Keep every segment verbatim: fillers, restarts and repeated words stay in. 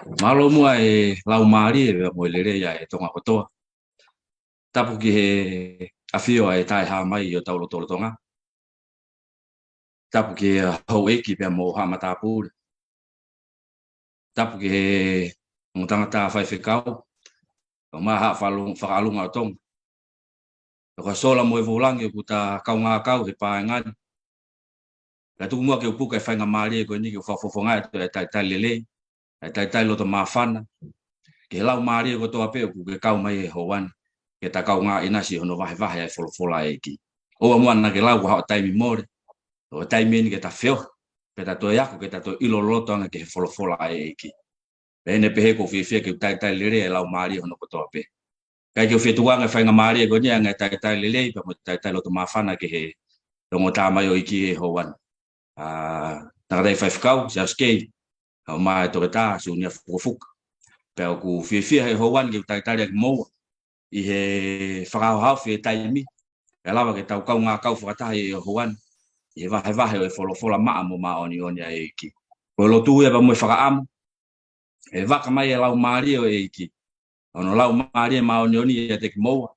Mālō muʻa e laumālie pea mo e lelei ʻa e Tonga kotoa. Tapu ki he ʻafio ʻa e Taʻehāmai ʻi hotau lotolotonga. Tapu ki he houʻeiki pea mo haʻa matāpule. Tapu ki he ongo tangata faifekau, ʻo maʻa haʻa fakalung-, fakaʻalunga ʻo Tonga. Ko e sola mo e vūlangi ʻoku ta kaungā kau he paenga ni. Ka tuku muʻa ke u puke e faingamālie ko eni ke u fakafofongaʻi atu e talitali lelei, e talitali loto māfana ki he laumālie kotoa pē ʻoku ke kau mai he houa ni, ke ta kaungā ʻinasi hono vahevahe ʻa e folofola ʻa e ʻEiki. ʻOua muʻa naʻa ke lau ko haʻo taimi mole, ʻo e taimi eni ke ta feohi, pea ta toe ako, ke ta toe ʻilo loloto ange ki he folofola ʻa e ʻEiki. Pea ʻi heʻene pehē ʻoku ou fiefia ke u talitali lelei e laumālie hono kotoa pē. Kae ke u fie tuku ange e faingamālie ko eni ange e talitali lelei, pea mo e talitali loto māfana ki he ongo tamaioʻeiki he houa ni. ʻA, tangataʻeiki faifekau, Siaosi Kei, ʻa, mo e toketā, Sunia Fukofuka. Pea ʻoku ou fiefia he houa ni ke u talitali ʻaki moua ʻi he fakahaofi e taimi, ʻe lava ke tau kaungā kau fakataha ʻi he houa ni ʻi he vahevahe ʻo e folofola maʻa mo māʻoniʻoni ʻa e ʻEiki. Ko e lotu ia pea mo e fakaʻamu, ʻe vaka mai e laumālie ʻo e ʻEiki, hono laumālie māʻoniʻoni ʻiate kimoua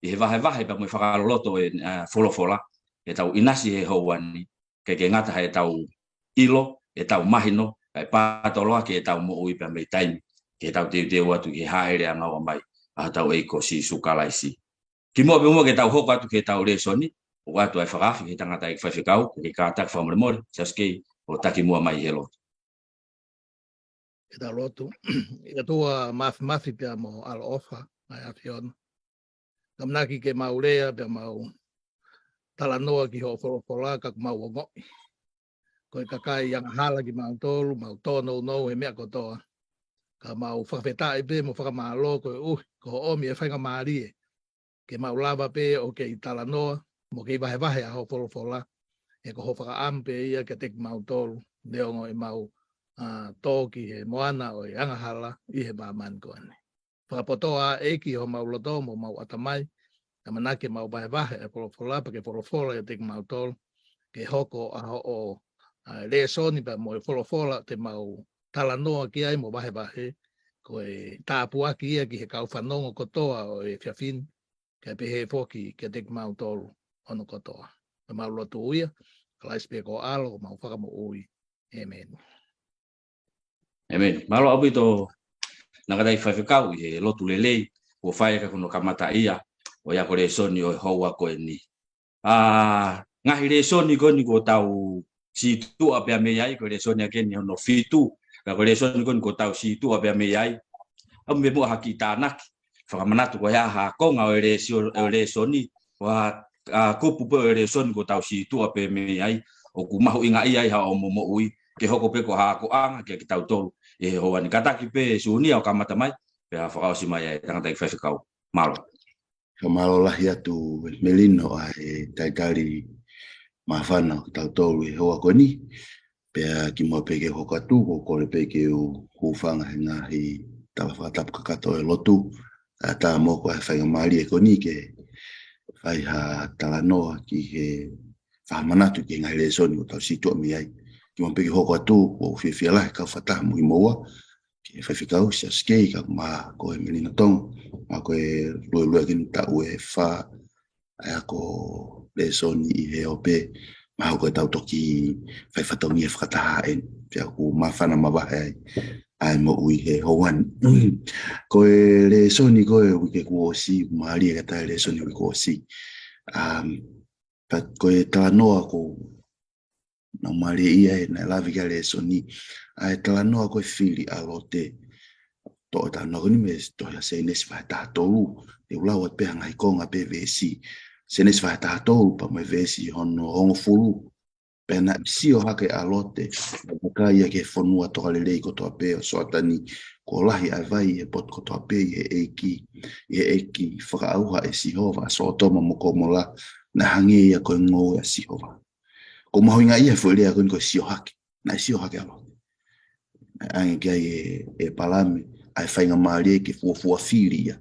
ʻi he vahevahe pea mo e fakaloloto e, ʻa, folofola, ke tau ʻinasi he houa ni, ke ke ngata he tau ʻilo, ʻetau mahino, kae pātoloaki ʻetau moʻui pea mei taimi, ke tau teuteu atu ki he hāʻele ʻangaua mai ʻa hotau ʻEiki ko Sīsū Kalaisi. Kimuʻa pea muʻa ke tau hoko atu ki heʻetau lēsoni, ʻoatu ʻa e fakaafe ki he tangataʻeiki faifekau, ke ke kātaki fakamolemole, Siaosi Kei, ʻo taki muʻa mai he lotu. Ke tau lotu. ʻE ʻOtua Māfimafi pea mo ʻaloʻofa, ʻa e ʻAfiona. Ka ʻamanaki ke mau lea pea mau talanoa ki hoʻo folofola ka ʻoku mau ongoʻi ko e kakai angahala kimautolu, mau tōnounou he meʻa kotoa. Ka mau fakafetaʻi pē mo fakamālō koeʻuhi ko hoʻo ʻomi e faingamālie ke mau lava pē ʻo kei talanoa mo kei vahevahe ʻa hoʻo folofola, he ko hoʻo fakaʻamu pē ia kiate kimautolu, neongo ʻemau, ʻa, tō ki he moana ʻo e angahala ʻi he māmani ko eni. Fakapotoʻi ʻEiki homau loto mo homau ʻatamai, ʻamanaki ke mau vahevahe e folofola pea ke folofola ʻiate kimautolu, ke hoko ʻa hoʻo, ʻa, lēsoni pea mo e folofola te mau talanoa ki ai mo vahevahe, ko e tāpuaki ia ki he kau fanongo kotoa ʻo e efiafi ni, kae pehē foki kiate kimautolu hono kotoa. Pea mau lotu ia, Kalaisi pē ko ho ʻAlo, ko homau Fakamoʻui. ʻĒmeni. ʻĒmeni. Mālō ʻaupito, tangataʻeiki faifekau, ʻi he lotu lelei kuo fai ka kuo kamata ia, ʻo e ako lēsoni ʻo e houa ko eni. ʻA, ngaahi lēsoni ko eni kuo tau sītuʻa pea mei ai, ko e lēsoni ʻaki eni hono fitu, ka ko e lēsoni ko eni kuo tau sītuʻa pea mei ai. ʻOmi pē muʻa ha kiʻi tānaki fakamanatu ko e hā ha konga ʻo e lēsio-, ʻo e lēsoni, ʻa, ʻa, kupu pē ʻo e lēsoni kuo tau sītuʻa pea mei ai, ʻoku mahuʻinga ia ʻi haʻo moʻui, ke hoko pē ko ha akoʻanga kiate kitautolu ʻi he houa ni. Kātaki pē Sunia ʻo kamata mai, pea fakaʻosi mai ʻa e tangataʻeiki faifekau. Mālō. Ka mālō lahi atu Melino ʻa e talitali māfana ʻo kitautolu he houa ko eni. Pea kimuʻa pē ke u hoko atu, ʻoku ou kole pē ke u hūfanga he ngaahi tala fakatapu kakato ʻo e lotu. ʻA, tā mo ko e faingamālie ko eni ke fai ha talanoa ki he fakamanatu ki he ngaahi lēsoni kuo tau sītuʻa mei ai. Kimuʻa pē ke u hoko atu, ʻoku ou fiefia lahi ke u fakataha mo kimoua, ki he faifekau, Siaosi Kei, kae ʻumaʻā koe Melino Tonga, ʻa, ko e luelue ʻaki eni taʻu ʻe fā ʻa e ako lēsoni ʻi he ope, mahalo ko e tau toki fai fatongia fakataha eni, pea ʻoku māfana mavahe ai ʻa e moʻui he houa ni. Ko e lēsoni ko e uike kuo ʻosi, mālie ka tā e lēsoni uike kuo ʻosi. Um, ka ko e talanoa ko naʻe mālie ia ʻe naʻe lave ki ai e lēsoni, ʻa e talanoa ko e fili ʻa Lote. Toʻo e talanoa ko eni mei he tohi ʻa Sēnesi vahe taha tolu, te u lau atu pē ha ngaahi konga pē veesi. Sēnesi vahe taha tolu pea mo e veesi hono hongofulu. Pea naʻe sio hake ʻa Lote, ʻo vakai ia ki he fonua tokalelei kotoa pē ʻo Soatani, kuo lahi ʻa e vai ʻi he potu kotoa pē ʻi he ʻEiki, ʻi he ʻEiki fakaʻauha ʻe Sihova ʻa Sōtoma mo Komola, naʻe hangē ia ko e ngoue ʻa Sihova. Ko e mahuʻinga ia e foʻi lea ko eni ko e sio hake. Naʻe sio hake ʻa Lote. Naʻe ʻange ki ai ʻe, ʻe Palame ʻa e faingamālie ke fuofua fili ia.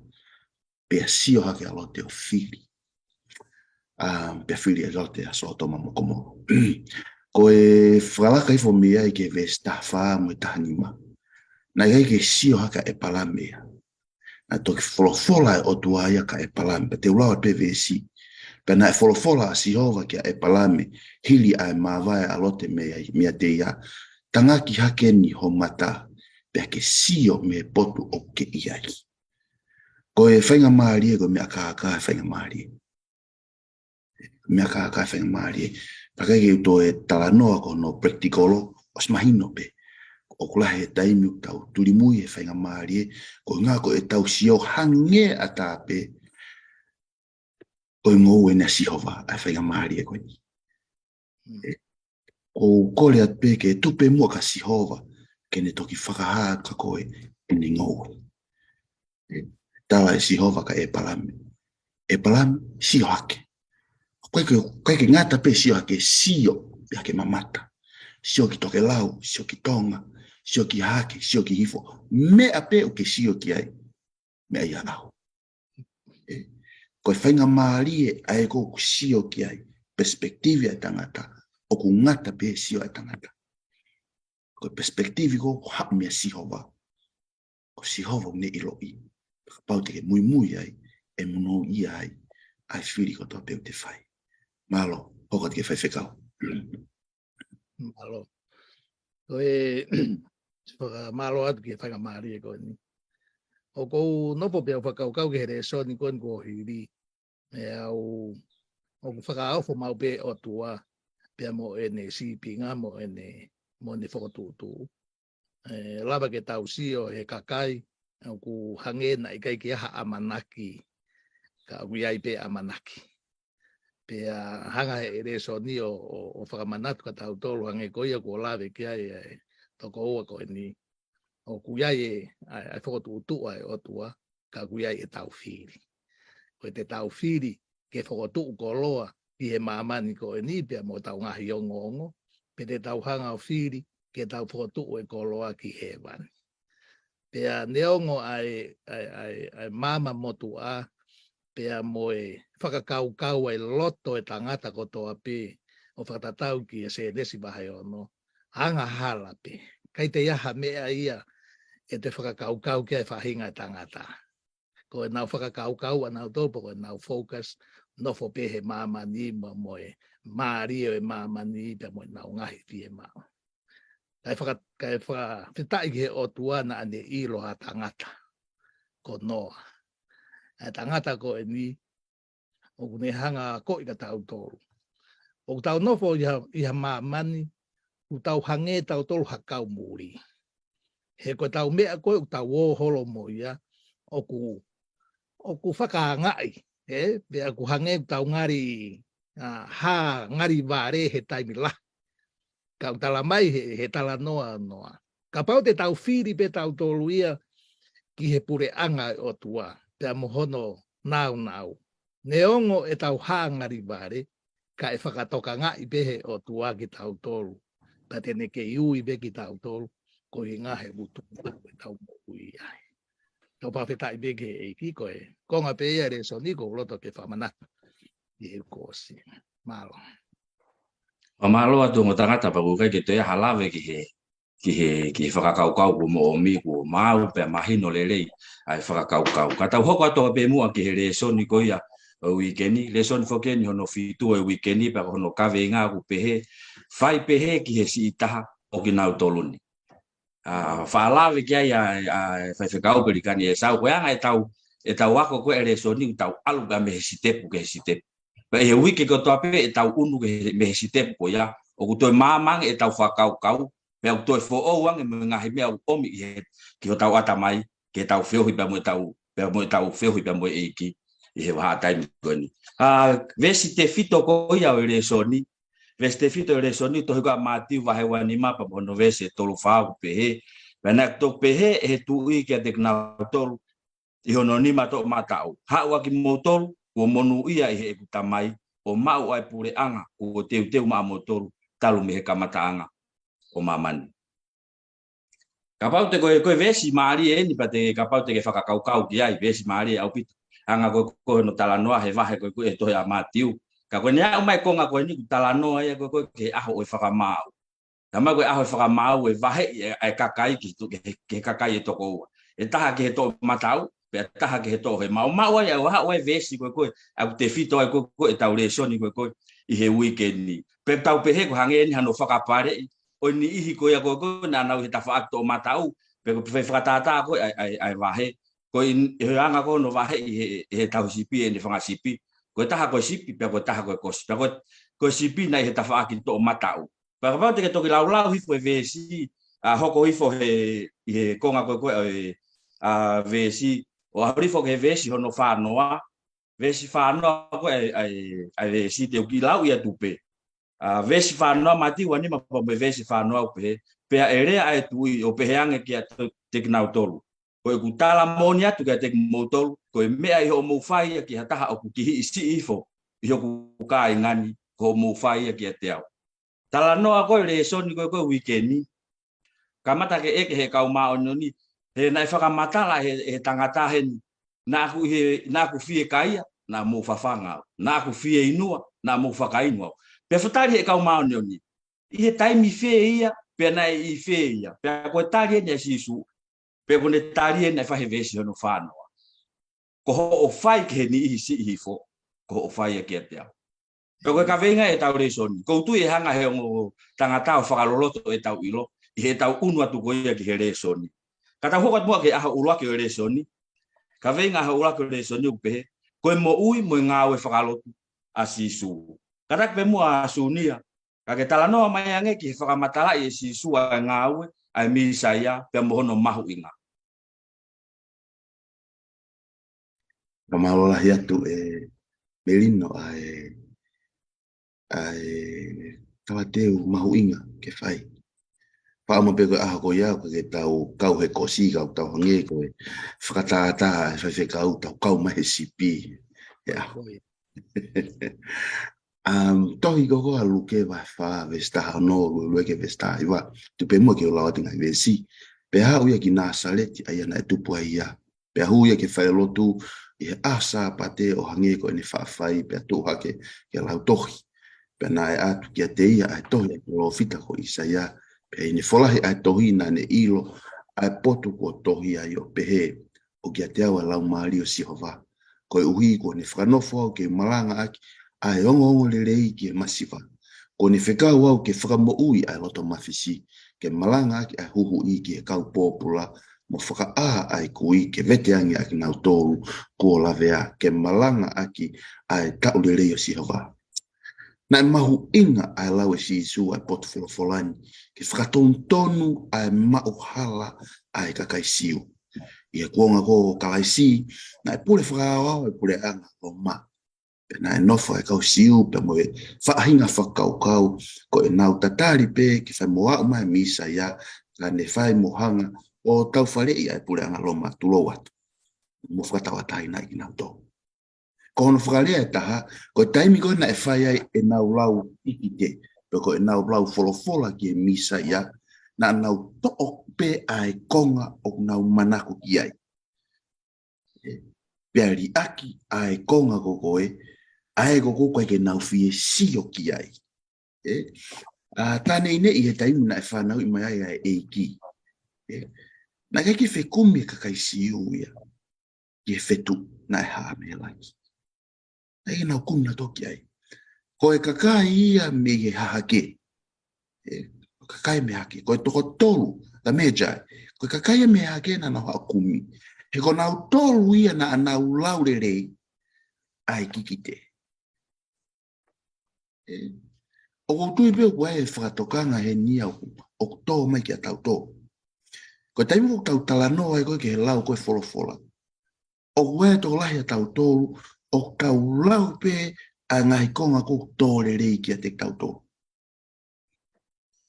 Pea sio hake ʻa Lote ʻo fili. ʻA, pea fili ʻa Lote ʻa Sōtoma mo Komola. Ko e fakalaka hifo mei ai ki he veesi taha fā mo e taha nima. Naʻe ʻikai ke sio hake ʻa ʻEpalame ia. Naʻe toki folofola ʻa e ʻOtua ia kia ʻEpalame, pea te u lau atu pē veesi. Pea naʻe folofola ʻa Sihova kia ʻEpalame, hili ʻa e māvae ʻa Lote mei ai, meiate ia, tangaki hake eni ho mata, pea ke sio mei he potu ʻoku ke ʻi ai. Ko e faingamālie, ko e meʻa kākā e faingamālie. Meʻa kākā e faingamālie. Pea ʻikai ke u toe talanoa ki hono practical, ʻosi mahino pē. ʻOku lahi e taimi ʻoku tau tulimui he faingamālie, ko e ʻuhinga ko ʻetau sio hangē ʻatā pē ko e ngoue ʻa Sihova ʻa e faingamālie ko eni. ʻE, ʻoku ou kole atu pē ke tuku pē muʻa kia Sihova ke ne toki fakahā kia koe ʻene ngoue. ʻE, tala ʻe Sihova kia ʻEpalame, ʻEpalame, sio hake. ʻOku ʻikai ke, ʻikai ke ngata pē sio hake, sio pē hake mamata. Sio ki tokelau, sio ki tonga, sio ki hahake, sio ki hifo. Meʻa pē ʻoku ke sio ki ai, meʻa ia ʻaʻau. ʻE, ko e faingamālie ʻa ē ʻoku ke sio ki ai, perspective ʻa e tangata, ʻoku ngata pē sio ʻa e tangata. Ko e perspective ko ē ʻoku haʻu meia Sihova. Ko Sihova ʻoku ne ʻiloʻi. Kapau te ke muimui ai, ʻe monūʻia ai ʻa e fili kotoa pē ʻoku te fai. Mālō, hoko atu ki he faifekau. Mālō. Ko e, fakamālō atu ki he faingamālie ko eni. ʻOku ou nofo pē ʻo fakakaukau ki he lēsoni ko eni kuo hili. ʻE au, ʻoku fakaofo maʻu pē ʻOtua, pea mo ʻene sīpinga, mo ʻene, mo ʻene fokotuʻutuʻu. ʻE lava ke tau sio he kakai, ʻoku hangē naʻe ʻikai ke ʻi ai ha ʻamanaki, ka ʻoku ʻi ai pē ʻamanaki. Pea hanga he lēsoni ʻo, ʻo, ʻo fakamanatu kia tautolu hangē ko ia kuo lave ki ai ʻa e tokoua ko eni. ʻOku ʻi ai e, ʻa e, ʻa e fokotuʻutuʻu ʻa e ʻOtua, ka ʻoku ʻi ai ʻetau fili. Ko ʻetau fili ke fokotuʻu koloa ki he māmani ko eni pea mo ʻetau ngaahi ongoongo, pe te tau hanga ʻo fili ke tau fokotuʻu e koloa ki hēvani. Pea neongo ʻa e, ʻa e, ʻa e, ʻa e maama motuʻa, pea mo e fakakaukau ʻa e loto e tangata kotoa pē, ʻo fakatatau ki he Sēnesi vahe ono, angahala pē. ʻIkai toe ʻi ai ha meʻa ia ʻe toe fakakaukau ki ai e faʻahinga ʻo e tangata. Ko ʻenau fakakaukau ʻanautolu, pe ko ʻenau focus, nofo pē he māmani mo, mo e mālie ʻo e māmani, pea mo ʻenau ngaahi fiemaʻu. Kae faka-, kae fakafetaʻi ki he ʻOtua naʻa ne ʻilo ha tangata ko Noa. ʻA e tangata ko eni, ʻoku ne hanga ʻo akoʻi kia tautolu. ʻOku tau nofo ʻi ha, ʻi ha māmani, ʻoku tau hangē tautolu ha kau muli. He ko ʻetau meʻa ko ē ʻoku tau ō holo mo ia, ʻoku, ʻoku fakaangaʻi, ē? Pea ʻoku hangē ʻoku tau ngali, ʻa, hā ngali vale he taimi lahi. Ka ʻoku tala mai he, he talanoa ʻo Noa. Kapau te tau fili pē tautolu ia ki he puleʻanga ʻo e ʻOtua, pea mo hono nāunau. Neongo ʻetau hā ngali vale, ka ʻe fakatokangaʻi pē he ʻOtua kitautolu. Pea te ne kei ui pē kitautolu, koeʻuhinga he ʻutu ʻoku tau moʻui ai. Tau fakafetaʻi pē ki he ʻEiki, ko e konga pē ia e lēsoni ʻoku ou loto ke fakamanatu ʻi he kuo ʻosi. Mālō. ʻO mālō atu ongo tangata, pea ʻoku ʻikai ke toe ʻi ai ha lave ki he, ki he, ki he fakakaukau kuo mo ʻomi, kuo maau pea mahino lelei ʻa e fakakaukau. Ka tau hoko atu pē muʻa ki he lēsoni ko ia ʻo e uike ni, lēsoni foki eni hono fitu ʻo e uike ni, pea ko hono kaveinga ʻoku pehē, fai pehē ki he siʻi taha ʻo kinautolu ni. ʻA, faʻa lave ki ai ʻa, ʻa e faifekau Pelikani ʻEsau, ko e anga ʻetau, ʻetau ako ko ē e lēsoni, ʻoku tau ʻalu pē mei he sitepu ki he sitepu. Pea ʻi he uike kotoa pē ʻetau ʻunu ki he, mei he sitepu ko ia, ʻoku toe maama ange ʻetau fakakaukau, pea ʻoku toe foʻou ange mo e ngaahi meʻa ʻoku ʻomi ʻi he, ki hotau ʻatamai, ke tau feohi pea mo ʻetau, pea mo ʻetau feohi pea mo e ʻEiki ʻi he vahaʻa taimi ko eni. ʻA, veesi tefito ko ia ʻo e lēsoni, veesi tefito ʻo e lēsoni, tohi ko ia ʻa Mātiu vahe ua nima pea mo hono veesi ʻe tolu fā ʻoku pehē, pea naʻe toki pehē ʻe he Tuʻi kiate kinautolu ʻi hono nima toʻomataʻu, haʻu ʻa kimoutolu kuo monūʻia ʻi heʻeku Tamai, ʻo maʻu ʻa e puleʻanga kuo teuteu maʻamoutolu talu mei he kamataʻanga ʻo māmani. Kapau te ko e, ko e veesi mālie eni pea te, kapau te ke fakakaukau ki ai, veesi mālie ʻaupito. Anga ko e, ko hono talanoa he vahe ko ē ko ē e tohi ʻa Mātiu. Ka ko ʻene aʻu mai konga ko eni ʻoku talanoa ia ko ē ko ē ki he ʻaho ʻo e fakamaau. Talamai ko e ʻaho ʻe fakamaau ʻe vaheʻi ʻe, ʻe kakai ki he to-, ki he, ki he kakai ʻe toko ua. ʻE taha ki he toʻomataʻu, pea taha ki he toʻohema. ʻO maʻu ai, ʻa e ʻaho ʻa e veesi ko ē ko ē, ʻa ʻoku tefito ai ko ē ko ē ʻetau lēsoni ko ē ko ē ʻi he uike ni. Pea tau pehē ko e hangē eni hano fakapaleʻi ʻo e niʻihi ko ia ko ē ko ē naʻa nau ʻi he tafaʻaki toʻomataʻu, pea ko e fai fakatātā ko ē ʻa e, ʻa e, ʻa e vahe. Ko e in-, ʻe he anga ko ē hono vaheʻi ʻe he, ʻe he tauhi sipi ʻene fanga sipi. Ko e taha ko e sipi, pea ko e taha ko e kosi. Pea ko e, ko e sipi naʻe ʻi he tafaʻaki toʻomataʻu. Pea kapau te ke toki laulau hifo e veesi, ʻa, hoko hifo he, ʻi he konga ko ē ko ē ʻo e, ʻa, veesi, ʻo aʻu hifo ki he veesi hono fānoa, veesi fānoa ko ē ʻa e, ʻa e, ʻa e veesi te u kiʻi lau ia atu pē. ʻA, veesi fānoa, Mātiu ua nima pea mo e veesi fānoa ʻoku pehē, pea ʻe lea ʻa e tuʻi ʻo pehē ange kiate kinautolu, ko ʻeku tala moʻoni atu kiate kimoutolu, ko e meʻa ʻi hoʻomou fai ia ki ha taha ʻoku kihiʻi siʻi hifo ʻi hoku kāinga ni, ko hoʻomou fai ia kiate au. Talanoa ko ē lēsoni ko ē ko ē uike ni, kamata ke ʻeke he kau māʻoniʻoni, he naʻe fakamatala he, he tangata heni, naʻa ku ʻi he, naʻa ku fiekaia, naʻa mou fafanga au, naʻa ku fieinua, naʻa mou fakainu au. Pea fakatali he kau māʻoniʻoni, ʻi he taimi fē ia, pea naʻe ʻi fē ia, pea ko e tali eni ʻa Sīsū, pea ko ʻene tali eni naʻe fai he veesi hono fānoa. Ko hoʻo fai ki he niʻihi siʻi hifo, ko hoʻo fai ia kiate au. Pea ko e kaveinga ʻetau lēsoni. ʻOku ou tui ʻe hanga he ongo tangata ʻo fakaloloto ʻetau ʻilo, ʻi heʻetau ʻunu atu ko ia ki he lēsoni. Ka tau hoko atu muʻa ki he ʻaho ʻuluaki ʻo e lēsoni. Kaveinga ʻaho ʻuluaki ʻo e lēsoni ʻoku pehē, ko e moʻui mo e ngāue fakalotu ʻa Sīsū. Kātaki pē muʻa Sunia, ka ke talanoa mai ange ki he fakamatalaʻi ʻe Sīsū ʻa e ngāue ʻa e Mīsaia pea mo hono mahuʻinga. Fakamālō lahi atu ʻe Melino ʻa e, ʻa e talateu mahuʻinga ke fai. Pea ʻoua pē ko e ʻaho ko ia, ʻoku ke tau kau he kosi, kau tau hangē ko e fakatātā ʻa e faifekau, tau kau mai he sipi he ʻaho ia. Um, tohi ko ē ko ē ʻa Luke vahe fā veesi taha ono, lue, lue ki he veesi taha hiva. Tuku pē muʻa ke u lau atu e ngaahi veesi. Pea haʻu ia ki Nāsaleti, ʻa ia naʻe tupu ai ia. Pea hū ia ke fai lotu ʻi he ʻaho Sāpate ʻo hangē ko ʻene faʻa fai, pea tuʻu hake ke lau tohi. Pea naʻe ʻatu kiate ia ʻa e tohi ʻa e palōfita ko ʻĪsaia. Pea ʻi heʻene folahi ʻa e tohi naʻa ne ʻilo ʻa e potu kuo tohi ai ʻo pehē, ʻOku ʻiate au ʻa e Laumālie ʻo Sihova, koeʻuhi kuo ne fakanofo au ke malangaʻaki ʻa e ongoongolelei ki he masiva. Kuo ne fekau au ke fakamoʻui ʻa e loto mafisi, ke malangaʻaki ʻa e huhuʻi ki he kau pōpula, mo fakaʻā ʻa e kui ke veteange ʻa kinautolu kuo lavea, ke malangaʻaki ʻa e taʻu lelei ʻo Sihova. Naʻe mahuʻinga ʻa e lau ʻe Sīsū ʻa e potu folofola ni, ke fakatonutonu ʻa e maʻuhala ʻa e kakai Siu. ʻI he kuonga ko ē ʻo Kalaisi, naʻe pule fakaaoao e puleʻanga Loma. Pea naʻe nofo ʻa e kau Siu pea mo e faʻahinga fakakaukau, ko ʻenau tatali pē ke fai mo aʻu mai e Mīsaia, ka ne fai mo hanga ʻo taufaleʻi ʻa e puleʻanga Loma, tulou atu mo fakatauʻatāinaʻi kinautolu. Ko hono fakalea ʻe taha, ko e taimi ko ē naʻe fai ai ʻenau lau kikite, pe ko ʻenau lau folofola ki he Mīsaia, naʻa nau toʻo pē ʻa e konga ʻoku nau manako ki ai. ʻE, pea liʻaki ʻa e konga ko ē ko ē, ʻa ē ko ē ko ē ʻoku ʻikai ke nau fie sio ki ai. ʻE, ʻa, tā neʻineʻi he taimi naʻe fanauʻi mai ai ʻa e ʻEiki. ʻE, naʻe ʻikai ke fekumi e kakai Siu ia ki he fetuʻu naʻe hā mei he langi. Naʻe ʻikai ke nau kumi nautolu ki ai. Ko e kakai ia mei he hahake. ʻE, ko e kakai mei he hahake. Ko e toko tolu, the Magi. Ko e kakai ia mei he hahake naʻa nau haʻu ʻo kumi. He ko nautolu ia naʻa nau lau lelei ʻa e kikite. ʻE, ʻoku ou tui pē ʻoku ʻi ai e fakatokanga heni ia ʻoku, ʻoku tō mai kiate kitautolu. Ko e taimi ʻoku tau talanoa ai ko ē ki he lau ko ē folofola, ʻoku ʻi ai e tokolahi ʻiate kitautolu ʻoku tau lau pē ʻa e ngaahi konga ʻoku tō lelei kiate kitautolu.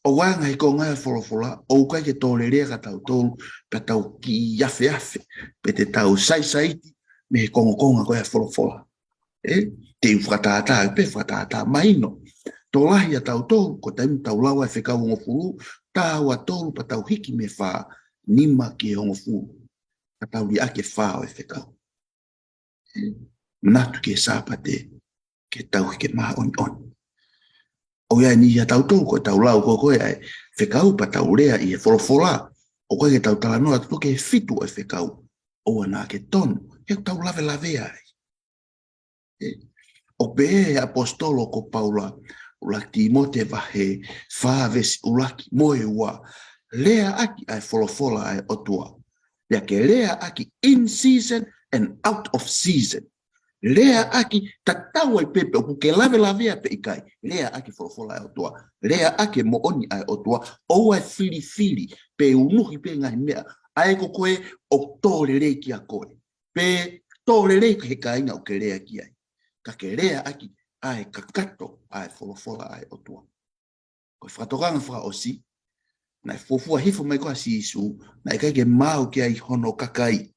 ʻOku ʻi ai e ngaahi konga ʻi he folofola ʻoku ʻikai ke tō lelei kiate kitautolu, pea tau kiʻi afeafe, pe te tau saisaiti mei he kongokonga ko ē ʻo e folofola. ʻE, te u fakatātā, pe fakatātā mahino. Tokolahi ʻiate kitautolu, ko e taimi tau lau ai e fekau hongofulu, taha, ua, tolu, pea tau hiki mei he fā, nima ki he hongofulu. Ka tau liʻaki e fā ʻo e fekau. ʻE, manatu ki he Sāpate, ke tauhi ke māʻoniʻoni. ʻOku ʻi ai e niʻihi ʻiate kitautolu ko ʻetau lau ko ē ʻa e fekau pea tau lea ʻi he folofola, ʻoku ʻikai ke tau talanoa atu ki he fitu ʻo e fekau. ʻOua naʻa ke tonu, he ʻoku tau lavelavea ai. ʻE, ʻoku pehē ʻe he ʻaposetolo ko Paula, ʻuluaki Tīmote vahe fā veesi ʻuluaki mo e ua, leaʻaki ʻa e folofola ʻa e ʻOtua. Pea ke leaʻaki in season and out of season. Leaʻaki tatau ai pē pe ʻoku ke lavelavea pe ʻikai. Leaʻaki folofola ʻa e ʻOtua. Leaʻaki e moʻoni ʻa e ʻOtua. ʻOua ʻe filifili pe unuhi pē ngaahi meʻa ʻa ē ko koe ʻoku tō lelei kia koe. Pe tō lelei ki he kāinga ʻoku ke lea ki ai. Ka ke leaʻaki ʻa e kakato ʻa e folofola ʻa e ʻOtua. Ko e fakatokanga fakaʻosi, naʻe fuofua hifo mai ko ē ʻa Sīsū, naʻe ʻikai ke maau ki ai hono kakai,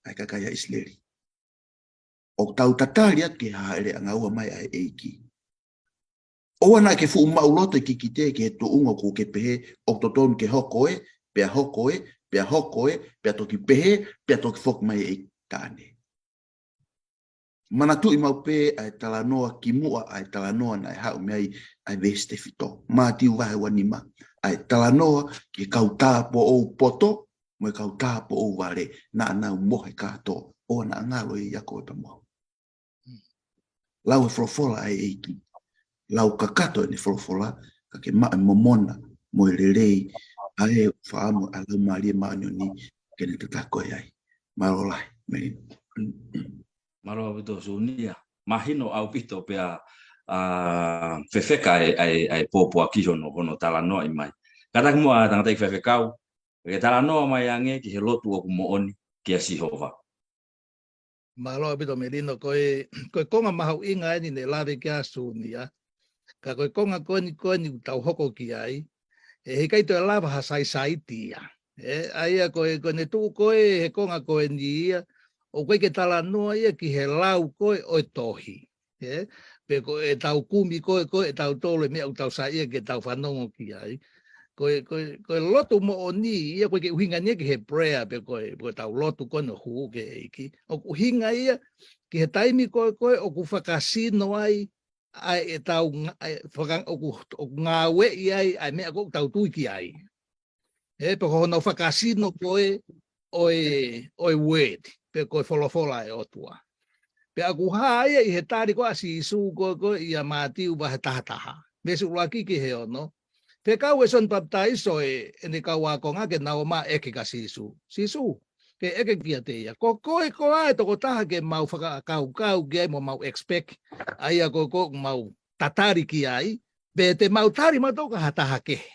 ʻa e kakai ʻa ʻIsileli. ʻOku tau tatali atu ki he hāʻele ʻangaua mai ʻa e ʻEiki. ʻOua naʻa ke fuʻu maʻuloto ʻi kikite ki he tuʻunga ʻoku ke pehē, ʻoku totonu ke hoko ē, pea hoko ē, pea hoko ē, pea toki pehē, pea toki foki mai e ʻEiki taʻane. Manatuʻi maʻu pē ʻa e talanoa kimuʻa, ʻa e talanoa naʻe haʻu mei ai ʻa e veesi tefito. Mātiu vahe ua nima, ʻa e talanoa ki he kau tāupoʻou poto, mo e kau tāupoʻou vale, naʻa nau mohe kātoa, ʻoua naʻa ngalo ia ʻiate koe pea mo au. Lau e folofola ʻa e ʻEiki. Lau kakato ʻene folofola, ka ke maʻu e momona mo e lelei, ʻa e faʻamu ʻa e Laumālie Māʻoniʻoni ke ne tataki koe ai. Mālō lahi, Melino. Mālō ʻaupito Sūnia. Mahino ʻaupito pea, ʻa, fefeka ʻa e, ʻa e, ʻa e pōpoaki hono, hono talanoaʻi mai. Kātaki muʻa tangataʻeiki faifekau, ke talanoa mai ange ki he lotu ʻoku moʻoni kia Sihova. Mālō ʻaupito Melino, ko e, ko e konga mahuʻinga eni ne lave ki ai Sūnia. Ka ko e konga ko eni, ko eni ʻoku tau hoko ki ai, ʻe heʻikai toe lava ha saisaiti ia. ʻE, ʻa ia ko e, ko ʻene tuʻu ko ē he konga ko eni ia, ʻoku ʻikai ke talanoa ia ki he lau ko ē ʻo e tohi. ʻE, pe ko ʻetau kumi ko ē, ko ʻetau tolo e meʻa ʻoku tau saiʻia ke tau fanongo ki ai. Ko e, ko e, ko e lotu moʻoni ia, ʻoku ʻikai ke ʻuhinga ia ki he prayer, pe ko e, ko ʻetau lotu ko ē ʻo hū ki he ʻEiki. ʻOku ʻuhinga ia ki he taimi ko ē, ko ē ʻoku fakasino ai, ʻa ʻetau nga-, ʻa e faka-, ʻoku, ʻoku ngāueʻi ai, ʻa e meʻa ko ē ʻoku tau tui ki ai. ʻE, pe ko hono fakasino ko ē ʻo e, ʻo e word, pe ko e folofola ʻa e ʻOtua. Pea ʻoku hā ia ʻi he tali ko ē ʻa Sīsū ko ē, ko ē ʻia Mātiu vahe taha taha. Veesi ʻuluaki ki he ono. Fekau ʻe Sione Papitaiso ʻe, ʻene kau ākonga ke nau ō mai ʻo ʻeke kia Sīsū. Sīsū, ke ʻeke kiate ia. Ko koe koā e tokotaha ke mau fakakaukau ki ai mo mau expect. ʻA ia ko ē ʻoku mau tatali ki ai. Pe te mau tali mautolu ka ha taha kehe.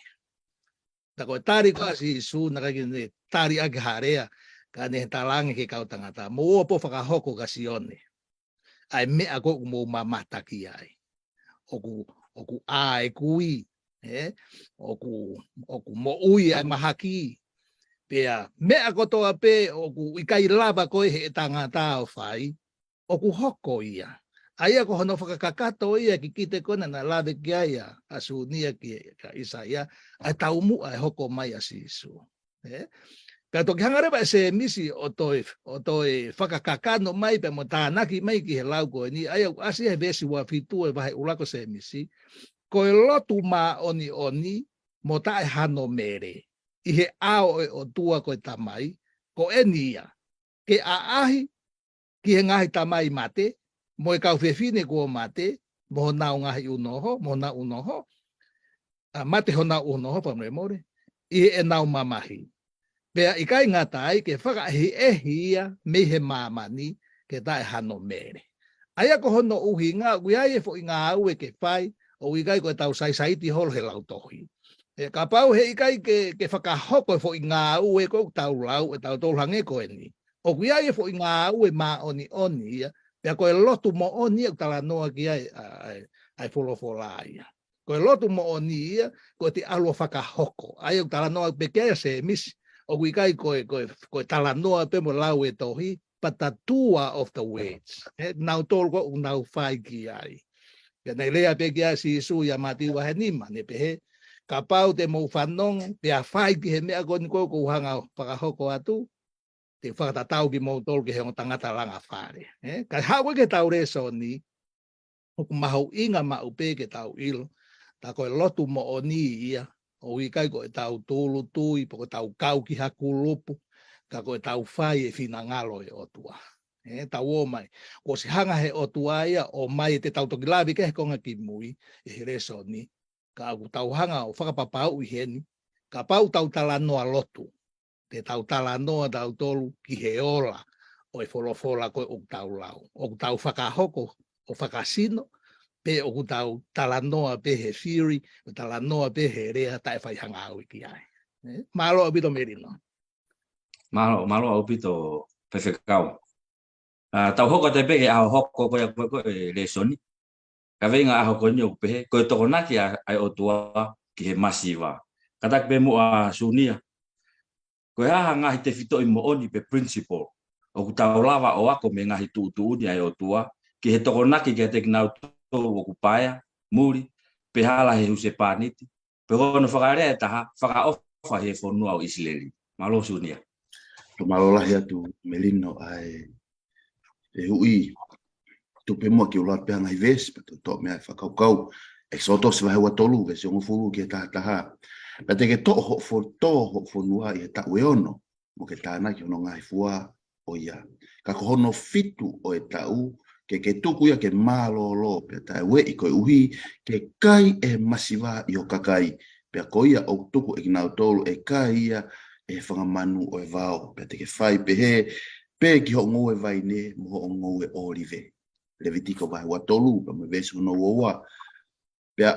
Ka ko e tali ko ē ʻa Sīsū naʻe ʻikai ke ne tali ʻaki ha lea, ka ne talaange ki he kau tangata. Mou ō pē ʻo fakahoko kia Sione ʻa e meʻa ko ē ʻoku mou mamata ki ai. ʻOku, ʻoku ʻā e kui, ʻe? ʻOku, ʻoku moʻui ʻa e mahaki. Pea meʻa kotoa pē ʻoku ʻikai lava ko ē ʻe he tangata ʻo fai, ʻoku hoko ia. ʻA ia ko hono fakakakato ia kikite ko ē naʻa na lave ki ai ʻa, ʻa Sūnia ki, kia ʻIsaia, ʻa e taumuʻa e hoko mai ʻa Sīsū. ʻE? Pea toki hanga leva ʻe Sēmisi ʻo toe, ʻo toe fakakakano mai pea mo tānaki mai ki he lau ko eni, ʻa ia ʻoku ʻasi he veesi ua fitu ʻo e vahe ʻuluaki ʻo Sēmisi, ko e lotu māʻoniʻoni mo taʻe hano mele, ʻi he ʻao ʻo e ʻOtua ko e Tamai, ko eni ia, ke ʻaʻahi ki he ngaahi tamai mate, mo e kau fefine kuo mate, mo honau ngaahi unoho, mo honau unoho, ʻa, mate honau unoho, fakamolemole, ʻi heʻenau mamahi. Pea ʻikai ngata ai ke fakaʻehiʻehi ia mei he māmani ke taʻe hano mele. ʻA ia ko hono ʻuhinga, ʻoku ʻi ai e foʻi ngāue ke fai, ʻoku ʻikai ko ʻetau saisaiti holo he lautohi. ʻE kapau heʻikai ke, ke fakahoko e foʻi ngāue ko ē ʻoku tau lau, ʻe tautolu hangē ko eni. ʻOku ʻi ai e foʻi ngāue māʻoniʻoni ia, pea ko e lotu moʻoni ia ʻoku talanoa ki ai ʻa, ʻa, ʻa e folofola ia. Ko e lotu moʻoni ia, ko e te ʻalu ʻo fakahoko. ʻA ia ʻoku talanoa pē ki ai ʻa Sēmisi, ʻoku ʻikai ko e, ko e, ko e talanoa pē mo lau e tohi, but the doer of the words. ʻE, nautolu ko ē ʻoku nau fai ki ai. Pea naʻe lea pē ki ai ʻa Sīsū ʻia Mātiu vahe nima, ne pehē, kapau te mou fanongo, pea fai ki he meʻa ko eni ko ē ʻoku ou hanga ʻo fakahoko atu, te u fakatatau kimoutolu ki he ongo tangata langa fale. ʻE? Kae haʻu ko ē ki heʻetau lēsoni, ʻoku mahuʻinga maʻu pē ke tau ʻilo, Tā ko e lotu moʻoni ia, ʻoku ʻikai ko ʻetau tūʻulutui, pe ko ʻetau kau ki ha kulupu, ka ko ʻetau fai e finangalo ʻo e ʻOtua. ʻE, tau ō mai. Kuo ʻosi hanga he ʻOtua ia ʻo ʻomai ʻete tau toki lave ki he konga kimui, ʻi he lēsoni. Ka ʻoku tau hanga ʻo fakapapauʻi heni, kapau ʻoku tau talanoa lotu, te tau talanoa tautolu ki he ola ʻo e folofola ko ē ʻoku tau lau. ʻOku tau fakahoko ʻo fakasino, pe ʻoku tau talanoa pē he theory, ʻo talanoa pē he lea taʻe fai hanga ʻo ʻi ai. ʻE, mālō ʻaupito Melino. Mālō, mālō ʻaupito Faifekau. ʻA, tau hoko atu pē ki he ʻaho hoko ko ia ko ē ʻo e lēsoni. Kaveinga ʻaho ko eni ʻoku pehē, ko e tokonaki ʻa, ʻa e ʻOtua ki he masiva. Kātaki pē muʻa Sunia. Ko e hā ha ngaahi tefitoʻi moʻoni pe principle ʻoku tau lava ʻo ako mei he ngaahi tuʻutuʻuni ʻa e ʻOtua, ki he tokonaki kiate kinautolu ʻoku paea, muli, pe hala he husepāniti, pe ko hono fakalea ʻe taha, fakaʻofa he fonua ʻo ʻIsileli. Mālō Sunia. Tau mālō lahi atu Melino ʻa e, e ui. Tuku pē muʻa ke u lau pē ha ngaahi veesi, pea tau toʻo mei ai e fakakaukau. ʻEkisoto vahe ua tolu, veesi hongofulu ki he taha taha. Pea te ke toʻo hoʻo fo-, toʻo hoʻo fonua ʻi he taʻu ʻe ono, mo ke tānaki hono ngaahi fua ʻo ia. Ka ko hono fitu ʻo e taʻu, ke ke tuku ia ke mālōlō pea taʻeueʻi koeʻuhi ke kai ʻe he masiva ʻi ho kakai, pea ko ia ʻoku tuku ʻe kinautolu ʻe kai ia ʻe he fanga manu ʻo e vao, pea te ke fai pehē pē ki hoʻo ngoue vaine mo hoʻo ngoue ʻōlive. Levitiko vahe ua tolu, pea mo e veesi hono ua ua. Pea,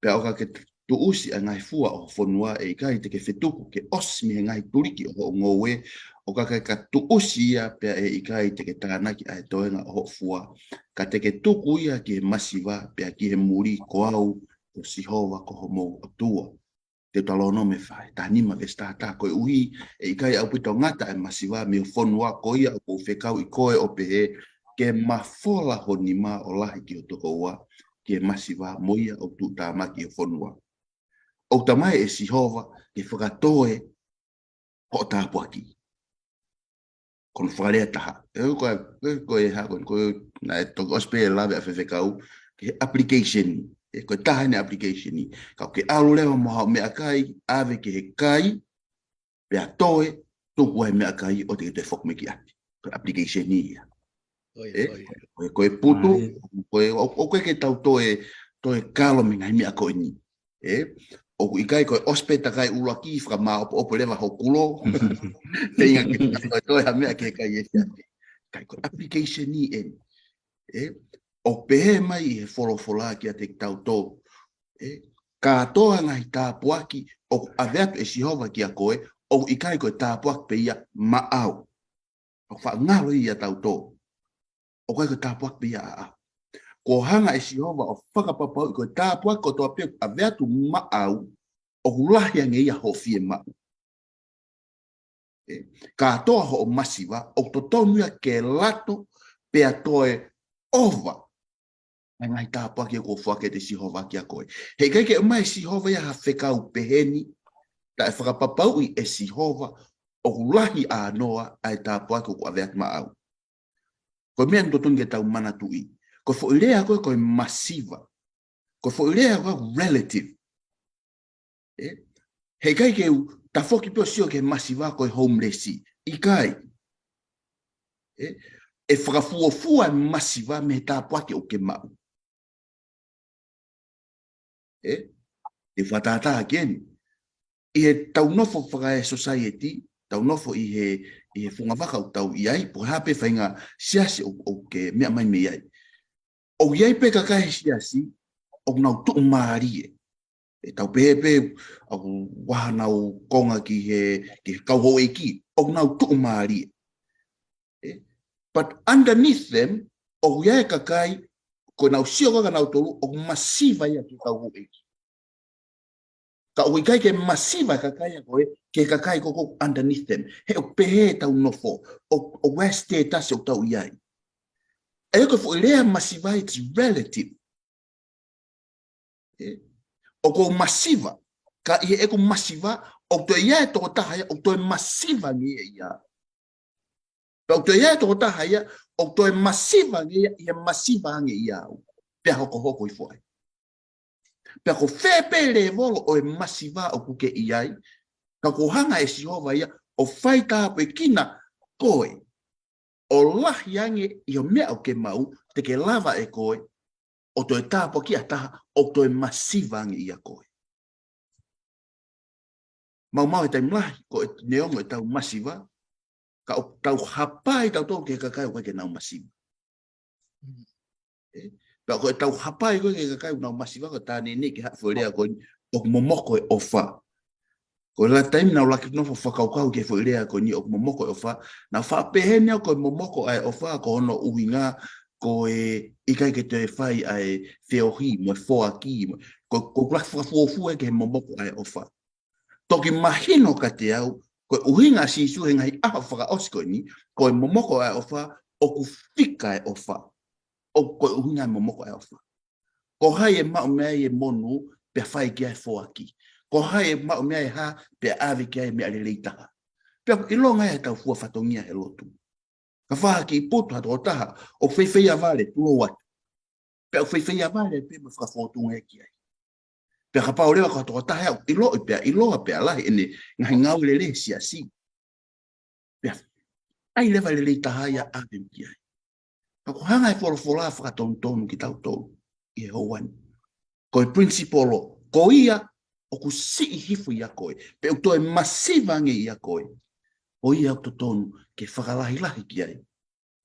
pea ʻo ka ke tuʻusi ʻa e ngaahi fua ʻo ho fonua ʻe ʻikai te ke fetuku, ke ʻosi mei he ngaahi tuliki ʻo hoʻo ngoue, ʻo ka ke ka tuʻusi ia pea ʻe ʻikai te ke tānaki ʻa e toenga ʻo hoʻo fua, ka te ke tuku ia ki he masiva, pea ki he muli ko au, ko Sihova ko homou ʻOtua. Teutalōnome fā, taha nima veesi taha taha, koeʻuhi ʻe ʻikai ʻaupito ngata ʻa e masiva mei ho fonua, ko ia ʻoku ou fekauʻi koe ʻo pehē, ke mafola ho nima ʻo lahi ki ho tokoua, ki he masiva mo ia ʻoku tuʻutāmaki ʻi ho fonua. ʻOku talamai ʻe Sihova ke fakatoe hoʻo tāpuaki. Ko hono fakalea ʻe taha. ʻE, ko e, ko e, ko e hā, ko e, ko e, naʻe toki ʻosi pē lave ʻa Faifekau, ki he application. ʻE, ko e taha ʻene application. Ka ke ʻalu leva mo haʻo meʻakai, ʻave ki he kai, pea toe, tuku ai e meʻakai ʻo te ke toe foki mai ki ʻapi. Ko e application ia. ʻOi, ʻE, ʻoi. Ko e, ko e putu, ʻAi. ko e, ʻo, ʻoku ʻikai ke tau toe, toe kalo mei he ngaahi meʻa ko eni. ʻE, ʻoku ʻikai ko e ʻosi pē takai ʻuluaki fakamāʻopoʻopo leva ho kulo. Feinga ke toe, toe ha meʻa ke kai e fiafi. Kai ko e application ʻeni. ʻE, ʻoku pehē mai ʻi he folofola kiate kitautolu. ʻE, kātoa ngaahi tāpuaki ʻoku ʻave atu ʻe Sihova kia koe, ʻoku ʻikai ko e tāpuaki pē ia maʻau. ʻOku faʻa ngalo ia ʻiate kitautolu. ʻOku ʻikai ko e tāpuaki pē ia ʻaʻau. Kuo hanga ʻe Sihova ʻo fakapapauʻi ko e tāpuaki kotoa pē ʻoku ʻave atu maʻau, ʻoku lahi ange ia hoʻo fiemaʻu. ʻE, kātoa hoʻo masiva, ʻoku totonu ia ke lato pea toe ʻova ʻa e ngaahi tāpuaki ʻoku foaki ʻe Sihova kia koe. Heʻikai ke ʻomai ʻe Sihova ia ha fekau pehē ni, taʻe fakapapauʻi ʻe Sihova ʻoku lahi ʻānoa ʻa e tāpuaki ʻoku ʻave atu maʻau. Ko e meʻa ʻoku totonu ke tau manatuʻi. Ko e foʻi lea ko ē ko e masiva. Ko e foʻi lea ko e relative. ʻE? Heʻikai ke u tafoki pē ʻo sio ki he masiva ko e homeless. ʻIkai. ʻE? ʻE fakafuofua e masiva mei he tāpuaki ʻoku ke maʻu. ʻE? ʻE fakatātā ki heni. ʻI heʻetau nofo faka-society, tau nofo ʻi he, ʻi he funga vaka ʻoku tau ʻi ai, pe ko e hā pē faʻahinga siasi ʻoku, ʻoku ke meʻa mai mei ai. ʻOku ʻi ai pē kakai he siasi, ʻoku nau tuʻumālie. ʻE tau pehē pē, ʻoku ʻi ai hanau konga ki he, ki he kau houʻeiki, ʻoku nau tuʻumālie. ʻE, but underneath them, ʻoku ʻi ai e kakai, ko ʻenau sio ko ē kia nautolu, ʻoku masiva ia ki he kau houʻeiki. Ka ʻoku ʻikai ke masiva e kakai ko ē, ki he kakai ko ē ʻoku underneath them. He ʻoku pehē ʻetau nofo, ʻo, ʻoku ʻi ai e status ʻoku tau ʻi ai. ʻA ia ko e foʻi lea masiva, it's relative. ʻE? ʻOku ou masiva, ka ʻi heʻeku masiva, ʻoku toe ʻi ai e tokotaha ia, ʻoku toe masiva ange ia ʻiate au. Pea ʻoku toe ʻi ai e tokotaha ia, ʻoku toe masiva ange ia, ʻi he masiva ange ʻiate au. Pea hokohoko hifo ai. Pea ko fē pē lēvolo ʻo e masiva ʻoku ke ʻi ai, ka kuo hanga ʻe Sihova ia ʻo faitāpuekina koe, ʻo lahi ange ʻi he meʻa ʻoku ke maʻu, te ke lava ʻe koe ʻo toe tāpuakiʻi ha taha ʻoku toe masiva ange ʻia koe. Maumau he taimi lahi, ko e neongo ʻetau masiva, ka ʻoku tau hapai tautolu ki he kakai ʻoku ʻikai ke nau masiva. ʻE, pea ko ʻetau hapai ko ē ki he kakai ʻoku nau masiva, ko e tā nini ki he foʻi lea ko eni, ʻoku momoko e ʻofa. Ko e lahi taimi naʻa ku laki nofo fakakaukau ki he foʻi lea ko eni, ʻoku momoko e ʻofa. Naʻa ku faʻa pehē ni au ko e momoko ʻa e ʻofa, ko hono ʻuhinga, ko e ʻikai ke toe fai ʻa e feohi, mo e foaki, mo, ko, ko e kula fakafuofua ki he momoko ʻa e ʻofa. Toki mahino kiate au, ko e ʻuhinga ʻa Sīsū he ngaahi ʻaho fakaʻosi ko eni, ko e momoko ʻa e ʻofa, ʻoku fika e ʻofa. ʻO ko e ʻuhinga e momoko ʻa e ʻofa. Ko hai ʻe maʻu mei ai e monū, pea fai ki ai e foaki. Ko hai ʻe maʻu mei ai e hā, pea ʻave ki ai e meʻa lelei taha. Pea ʻoku ʻilonga ia ʻetau fua fatongia he lotu. Ka fai ha kiʻi putu ha tokotaha, ʻoku feifeia vale, tulou atu. Pea ʻoku feifeia vale pē mo fakafōtunga ia ki ai. Pea kapau leva ko ha tokotaha ʻoku ʻiloʻi pea ʻiloa pea lahi ʻene ngaahi ngāue lelei he siasi. Pea ʻai leva e lelei taha ia ʻave ki ai. Ka ʻoku hanga ʻe he folofola ʻo fakatonutonu kitautolu ʻi he houa ni. Ko e principle, ko ia ʻoku siʻi hifo ʻia koe, pe ʻoku toe masiva ange ʻia koe, ko ia ʻoku totonu ke fakalahilahi ki ai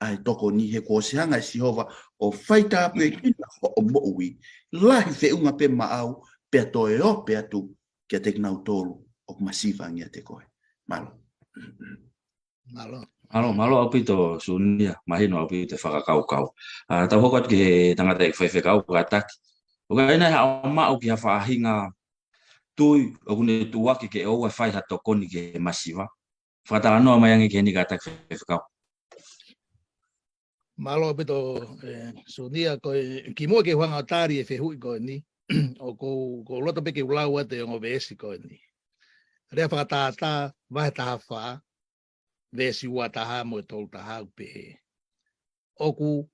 ʻa e tokoni, he kuo ʻosi hanga ʻe Sihova ʻo faitāpuekina hoʻo moʻui, lahi feʻunga pē maʻau, pea toe ope atu kiate kinautolu ʻoku masiva ange ʻiate koe. Mālō. Mālō. Mālō, mālō ʻaupito Sunia, mahino ʻaupito e fakakaukau. ʻA, tau hoko atu ki he tangataʻeiki faifekau kātaki. ʻOku ʻi ai nai haʻo maʻu ki ha faʻahinga tui ʻoku ne tuʻuaki ke ʻoua ʻe fai ha tokoni ki he masiva? Fakatalanoa mai ange ki heni kātaki faifekau. Mālō ʻaupito, ʻe, Sunia, ko e kimuʻa ke u hanga ʻo tali e fehuʻi ko eni, ʻoku ou, ʻoku ou loto pē ke u lau atu e ongo veesi ko eni. Lea Fakatātā, vahe taha fā, veesi ua taha mo e tolu taha ʻoku pehē: ʻOku,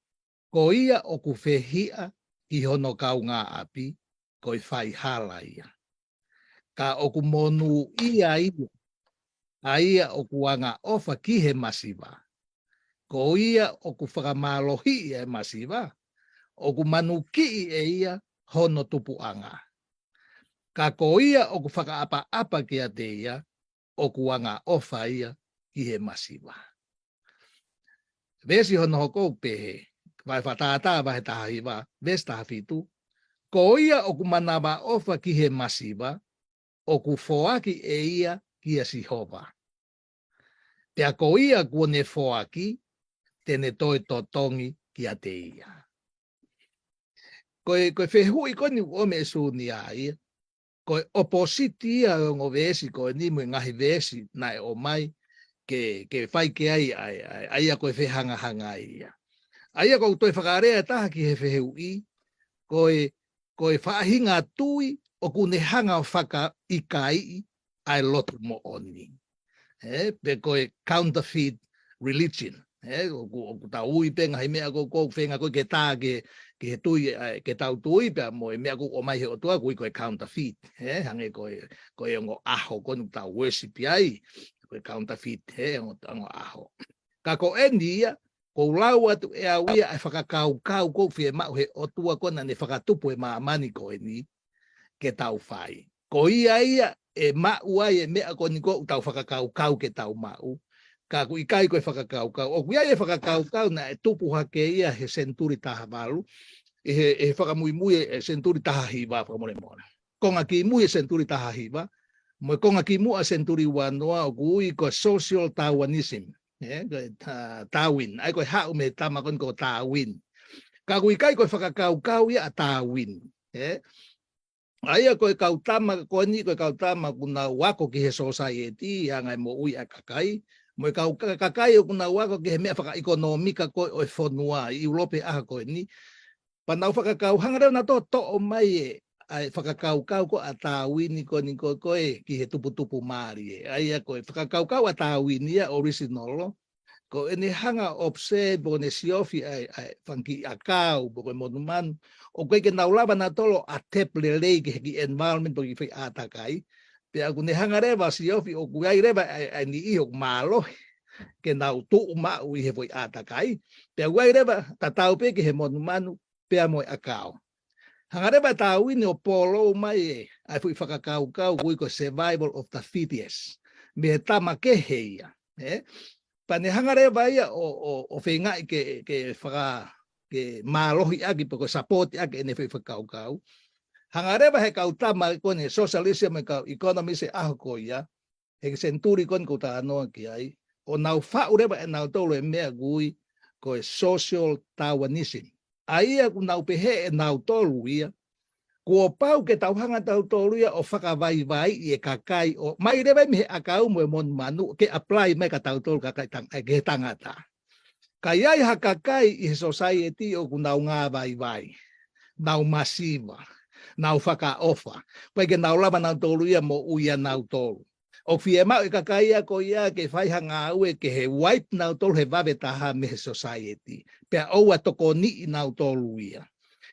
ko ia ʻoku fehiʻa ki hono kaungāʻapi, ko e faihala ia. Ka ʻoku monūʻia ia ʻa ia ʻoku angaʻofa ki he masiva. Ko ia ʻoku fakamālohiʻi e masiva, ʻoku manukiʻi ʻe ia hono tupuʻanga. Ka ko ia ʻoku fakaʻapaʻapa kiate ia, ʻoku angaʻofa ia ki he masiva. Veesi hono hoko ʻoku pehē, vahe Fakatātā vahe taha hiva, veesi taha fitu: Ko ia ʻoku manavaʻofa ki he masiva, ʻoku foaki ʻe ia kia Sihova. Pea ko ia kuo ne foaki, te ne toe totongi kiate ia. Ko e, ko e fehuʻi ko eni ʻoku ʻomai ʻe Sunia ia, ko e opposite ia ʻo e ongo veesi ko eni mo e ngaahi veesi naʻe ʻomai ke, ke fai ki ai ʻa e, ʻa e, ʻa ia ko e fehangahangai ia. ʻA ia ʻoku toe fakalea taha ki he fehuʻi, ko e, ko e faʻahinga tui ʻoku ne hanga ʻo fakaʻikaiʻi ʻa e lotu moʻoni. ʻE, pe ko e counterfeit religion. ʻE, ʻoku, ʻoku tau ui pē ngaahi meʻa ko ē ʻoku feinga ko ē ke tā ki he, ki he tui, ʻe, ke tau tui pea mo e meʻa ʻoku ʻomai he ʻOtua ʻoku ui ko e counterfeit. ʻE, hangē ko e, ko e ongo ʻaho ko eni ʻoku tau worship ai, ko e counterfeit, ʻe, ongo, ongo ʻaho. Ka ko eni ia, ʻoku ou lau atu ʻe au ia ʻa e fakakaukau ʻoku fiemaʻu he ʻOtua ko ē naʻa ne fakatupu e māmani ko eni ke tau fai. Ko ia ia ʻe maʻu ai e meʻa ko eni ʻoku tau fakakaukau ke tau maʻu. Ka ʻoku ʻikai ko e fakakaukau. ʻOku ʻi ai e fakakaukau naʻe tupu hake ia he senituli taha valu, ʻi he, ʻi he fakamuimui e senituli taha hiva fakamolemole. Konga kimui e senituli taha hiva, mo e konga kimuʻa senituli ua noa ʻoku ui ko e social Darwinism. ʻE, ko e Ta-, Darwin. ʻA ia ko e haʻu mei he tama ko eni ko Darwin. Ka ʻoku ʻikai ko e fakakaukau ia ʻa Darwin. ʻE, ʻa ia ko e kau tama ko eni, ko e kau tama ʻoku nau ako ki he society, ʻa e ngaahi moʻui ʻa e kakai. Mo e kau ka-, kakai ʻoku nau ako ki he meʻa fakaʻekonōmika ko ē ʻo e fonua ʻi ʻIulope ʻaho ko eni. Pea nau fakakau hanga leva ʻo nau toʻo mai e, ʻa e fakakaukau ko ē ʻa Tāuini ko eni ko ē ki he tuputupu mālie. ʻA ia ko e fakakaukau ʻa Tāuini ia original. ko ʻene hanga ʻo observe, pe ko ʻene siofi ʻa e, ʻa e fanga kiʻi ʻakau, pe ko e monumanu, ʻoku ʻikai ke nau lava nautolu ʻo adapt lelei ki he kiʻi environment pe ko e kiʻi foʻi ʻātakai. Pea ʻoku ne hanga leva ʻo siofi ʻoku ʻi ai leva ʻa e, ʻa e niʻihi ʻoku mālohi ke nau tuʻu maʻu ʻi he foʻi ʻātakai. Pea ʻoku ʻi ai leva tatau pē ki he monumanu, pea mo e ʻakau. Hanga leva ʻe Tāuini ʻo pōlou mai e, ʻa e foʻi fakakaukau ʻoku ui ko e survival of the fittest. Mei he tama kehe ia, ē? Pea ne hanga leva ia ʻo, ʻo, ʻo feingaʻi ke, ke faka-, ke mālohi ʻaki, pe ko e support ʻaki ʻene foʻi fakakaukau. Hanga leva he kau tama ko eni socialism, e kau economist he ʻaho ko ia, he senituli ko eni ʻoku ou talanoa ki ai, ʻo nau faʻu leva ʻe nautolu e meʻa ʻoku ui ko e social Darwinism. ʻA ia ʻoku nau pehē ʻe nautolu ia, kuo pau ke tau hanga tautolu ia ʻo fakavaivaiʻi e kakai, ʻo mai leva mei he ʻakau mo e monumanu ke apply mai kia tautolu kakai tang-, ē, ki he tangata. Ka ʻi ai ha kakai ʻi he society ʻoku nau ngāvaivai, nau masiva, nau fakaʻofa, ʻoku ʻikai ke nau lava nautolu ia ʻo moʻui ʻa nautolu. ʻOku fiemaʻu e kakai ia ko ia ke fai ha ngāue ke ne wipe nautolu he vave taha mei he society. Pea ʻoua ʻe tokoniʻi nautolu ia.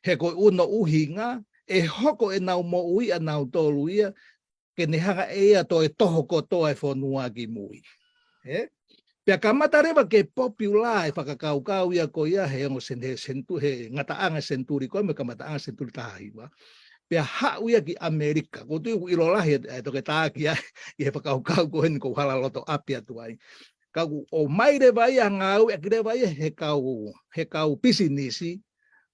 He ko hono ʻuhinga, ʻe hoko ʻenau moʻui ʻa nautolu ia, ke ne hanga ʻe ia ʻo toe toho kotoa e fonua ki mui. Ē? Pea kamata leva ke popular e fakakaukau ia ko ia he ongo sen-, he sentu-, he ngataʻanga senituli ko ē mo e kamataʻanga senituli taha hiva. Pea haʻu ia ki ʻAmelika. ʻOku ou tui ʻoku ʻilo lahi e, e toketā ki ai, ʻi he fakakaukau ko eni ʻoku ou hala loto ʻapi atu ai. Ka ʻoku ʻomai leva ia, ngāueʻaki leva ia he kau, he kau pisinisi,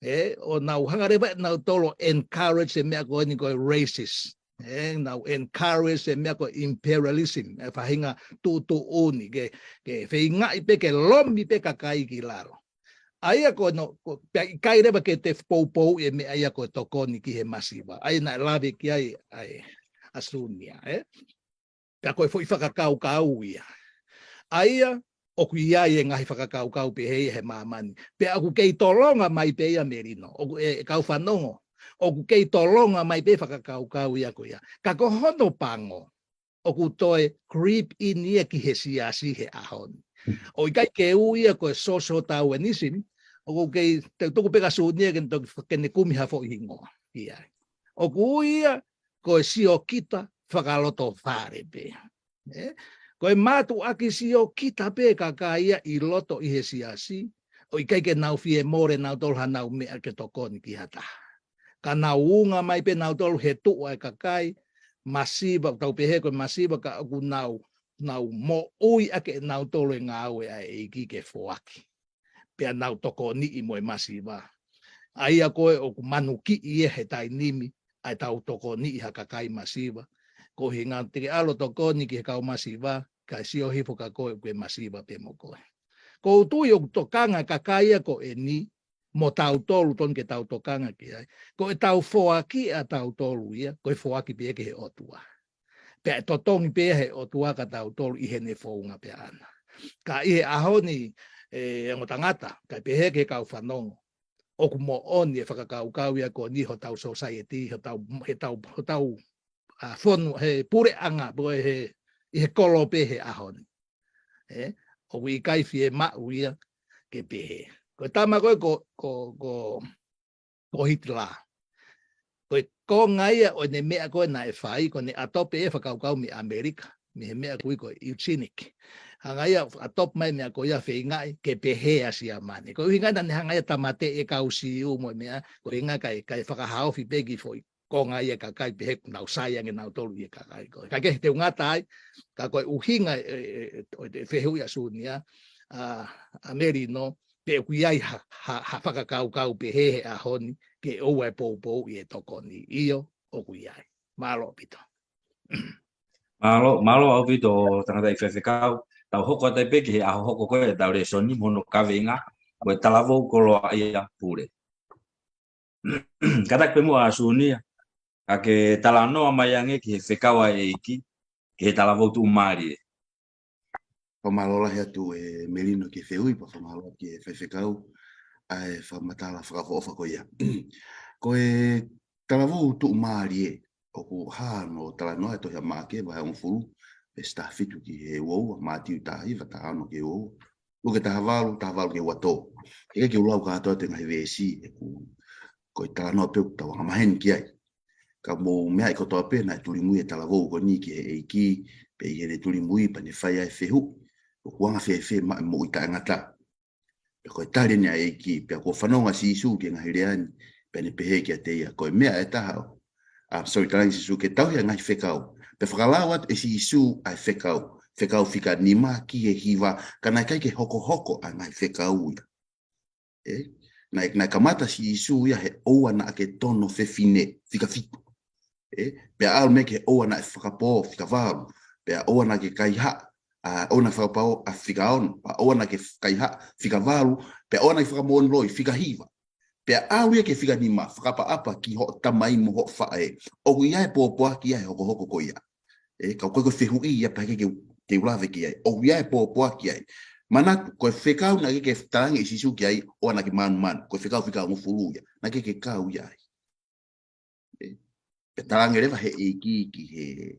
ē, ʻo nau hanga leva ʻe nautolu ʻo encourage e meʻa ko eni ko e racist. Ē, nau encourage e meʻa ko e imperialism, e faʻahinga tuʻutuʻuni, ke, ke feingaʻi pē ke lomi pē kakai ki lalo. ʻA ia ko hono, ko, pea ʻikai leva ke toe poupouʻi e meʻa ia ko e tokoni ki he masiva. ʻA ia naʻe lave ki ai, ʻa e, ʻa Sunia, ē? Pea ko e foʻi fakakaukau ia. ʻA ia, ʻoku ʻi ai e ngaahi fakakaukau pehē ia he māmani. Pea ʻoku kei tolonga mai pē ia Melino. ʻOku ʻe, ʻe kau fanongo. ʻOku kei tolonga mai pē fakakaukau ia ko ia. Ka ko hono pango, ʻoku toe creep in ia ki he siasi he ʻaho ni. ʻOku ʻikai ke ui ia ko e social Darwinism, ʻoku kei, te u tuku pē kia Sunia ke ne toki, ke ne kumi ha foʻi hingoa ki ai. ʻOku ui ia ko e siokita fakalotofale pē. Ē? Ko e mātuʻaki siokita pē kakai ia ʻi loto ʻi he siasi, ʻoku ʻikai ke nau fie mole nautolu hanau meʻa ke tokoni ki ha taha. Ka nau unga mai pē nautolu he tuʻu ʻa e kakai, masiva, tau pehē ko e masiva ka ʻoku nau, nau moʻui ʻaki ʻe nautolu e ngāue ʻa e ʻEiki ke foaki. Pea nau tokoniʻi mo e masiva. ʻA ia ko ē ʻoku manukiʻi ia he taimi ni, ʻa e tau tokoniʻi ha kakai masiva. Ko e ʻuhinga te ke ʻalu ʻo tokoni ki he kau masiva, kae sio hifo kia koe ʻoku ke masiva pē mo koe. ʻOku ou tui ʻoku tokanga kakai ia ko eni, mo tautolu tonu ke tau tokanga ki ai. Ko e tau foaki ʻa tautolu ia, ko e foaki pē ia ki he ʻOtua. Pea ʻe totongi pē ia he ʻOtua kia tautolu ʻi heʻene founga pē ʻaʻana. Ka ʻi he ʻaho ni, ʻe ongo tangata, kae pehē ki he kau fanongo, ʻoku moʻoni e fakakaukau ia ko eni hotau society, hotau, hotau, hotau, ʻa, fonu, he puleʻanga, pe ko e he, ʻi he kolope he ʻaho ni. Ē, ʻoku ʻikai fiemaʻu ia ke pehē. Ko e tama ko ē ko, ko, ko, ko Hitler. Ko e konga ia ʻo ʻene meʻa ko ē naʻe fai, ko ʻene adopt e fakakaukau mei ʻAmelika, mei he meʻa ʻoku ui ko e eugenic. Hanga ia ʻo adopt mai meʻa ko ia feingaʻi ke pehē ʻa Siamane. Ko e ʻuhinga naʻa ne hanga ia ʻo tāmateʻi e kau Siu mo e meʻa, ko e ʻuhinga kae, kae fakahaofi pē ki he foʻi konga ia e kakai pehē ʻoku nau sai ange nautolu ʻi he kakai ko ē. Ka ʻoku ʻikai te u ngata ai, ka ko e ʻuhinga e, e, e, ʻo e fehuʻi ʻa Sunia, ʻa, ʻa Melino, pe ʻoku ʻi ai ha, ha, ha fakakaukau pehē he ʻaho ni, ke ʻoua ʻe poupouʻi e tokoni. ʻIo, ʻoku ʻi ai. Mālō ʻaupito. Mālō, mālō ʻaupito tangataʻi faifekau. Tau hoko atu pē ki he ʻaho hoko ko ē ʻetau lēsoni mo hono kaveinga, ko e talavou koloaʻia pule. Kātaki pē muʻa ʻa Sunia, ka ke talanoa mai ange ki he fekau ʻa e ʻEiki, ki he talavou tuʻumālie. Fakamālō lahi atu ʻe Melino ki he fehuʻi, pea fakamālō ki he faifekau, ʻa e fakamatala fakaʻofoʻofa ko ia. Ko e talavou tuʻumālie, ʻoku hā hono talanoa he tohi ʻa Maʻake, vahe hongofulu, veesi taha fitu ki he ua ua, Mātiu taha hiva, taha ono ki he ua ua. Luke taha valu, taha valu ki he ua tolu. He ʻikai ke u lau kātoa atu e ngaahi veesi, he ʻoku, ko e talanoa pē ʻoku tau angamaheni ki ai. Ka mou meaʻi kotoa pē naʻe tulimui e talavou ko eni ki he ʻEiki, pea ʻi heʻene tulimui pea ne fai ai e fehuʻi, ʻoku anga fēfē maʻu e moʻui taʻengata. Pea ko e tali eni ʻa e ʻEiki, pea kuo fanongo ʻa Sīsū ki he ngaahi lea ni, pea ne pehē kiate ia, ko e meʻa ʻe taha ʻoku, ah, sorry, talaange ʻe Sīsū ke tauhi ʻa e ngaahi fekau. Pea fakalau atu ʻe Sīsū ʻa e fekau, fekau fika nima ki he hiva, ka naʻe ʻikai ke hokohoko ʻa e ngaahi fekau ia. ʻE, naʻe, naʻe kamata ʻa Sīsū ia he ʻoua naʻa ke tono fefine, fika fitu. ʻE, pea ʻalu mai ki he ʻoua naʻa ke fakapō, fika valu. Pea ʻoua naʻa ke kaihaʻa, ʻa, ʻoua naʻa ke fakapō, ʻa, fika ono. Pea ʻoua naʻa ke kaihaʻa, fika valu. Pea ʻoua naʻa ke fakamoʻoni loi, fika hiva. Pea ʻalu ia ki he fika nima, fakaʻapaʻapa ki hoʻo tamai mo hoʻo faʻē. ʻOku ʻi ai e pōpoaki ia he hokohoko ko ia. ʻE, ka ko e fehuʻi ia pea ʻikai ke u, ke u lave ki ai. ʻOku ʻi ai e pōpoaki ai. Manatu, ko e fekau naʻe ʻikai ke talaange ʻe Sīsū ki ai, ʻoua naʻa ke manumanu. Ko e fekau fika hongofulu ia. Naʻe ʻikai ke kau ia ai. ʻE, pea talaange leva ʻe he ʻEiki ki he,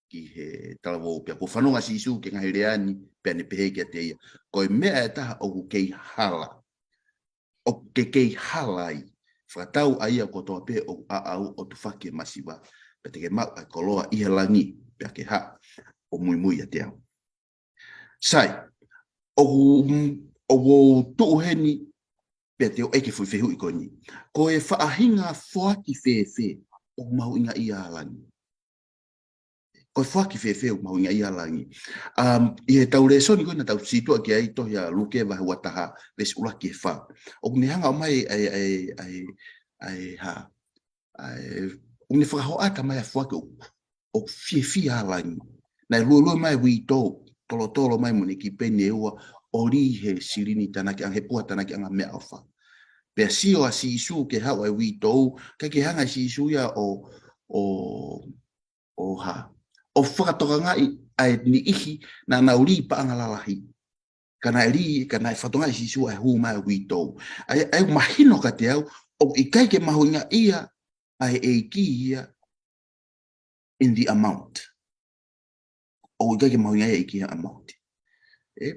ki he talavou, pea kuo fanongo ʻa Sīsū ki he ngaahi lea ni, pea ne pehē kiate ia, ko e meʻa ʻe taha ʻoku kei hala, ʻoku ke kei hala ai, fakatau ʻa ia kotoa pē ʻoku ʻaʻau ʻo tufaki e masiva, pea te ke maʻu ʻa e koloa ʻi he langi, pea ke haʻu ʻo muimui ʻiate au. Sai, ʻoku, ʻoku ou tuʻu heni, pea te u ʻai ke fehuʻi ko eni. Ko e faʻahinga foaki fēfē ʻoku mahuʻingaʻia ʻa langi? Ko e foaki fēfē ʻoku mahuʻingaʻia ʻa langi? Um, ʻi heʻetau lēsoni ko ē naʻa tau situʻa ki ai, tohi ʻa Luke vahe ua taha, veesi ʻuluaki ki he fā. ʻOku ne hanga ʻo ʻomai ʻa e, ʻa e, ʻa e, ʻa e hā, ʻa e, ʻoku ne fakahoʻata mai ʻa e foaki ʻoku, ʻoku fiefia ʻa langi. Naʻe luelue mai e uitou, tolotolo mai mo ʻene kiʻi peni ʻe ua, ʻo lī he silini tānaki ʻanga, he pua tānaki ʻanga meʻaʻofa. Pea sio ʻa Sīsū ki he haʻu ʻa e uitou, ʻikai ke hanga ʻe Sīsū ia ʻo, ʻo, ʻo hā, ʻo fakatokangaʻi ʻa e niʻihi naʻa nau lī paʻanga lalahi. Ka naʻe lī, ka naʻe fakatokangaʻi ʻe Sīsū ʻa e hū mai ʻa e uitou. ʻA ia, ʻa ia ʻoku mahino kiate au, ʻoku ʻikai ke mahuʻingaʻia ʻa e ʻEiki ia in the amount. ʻOku ʻikai ke mahuʻingaʻia ʻa e ʻEiki ia amount. ʻE?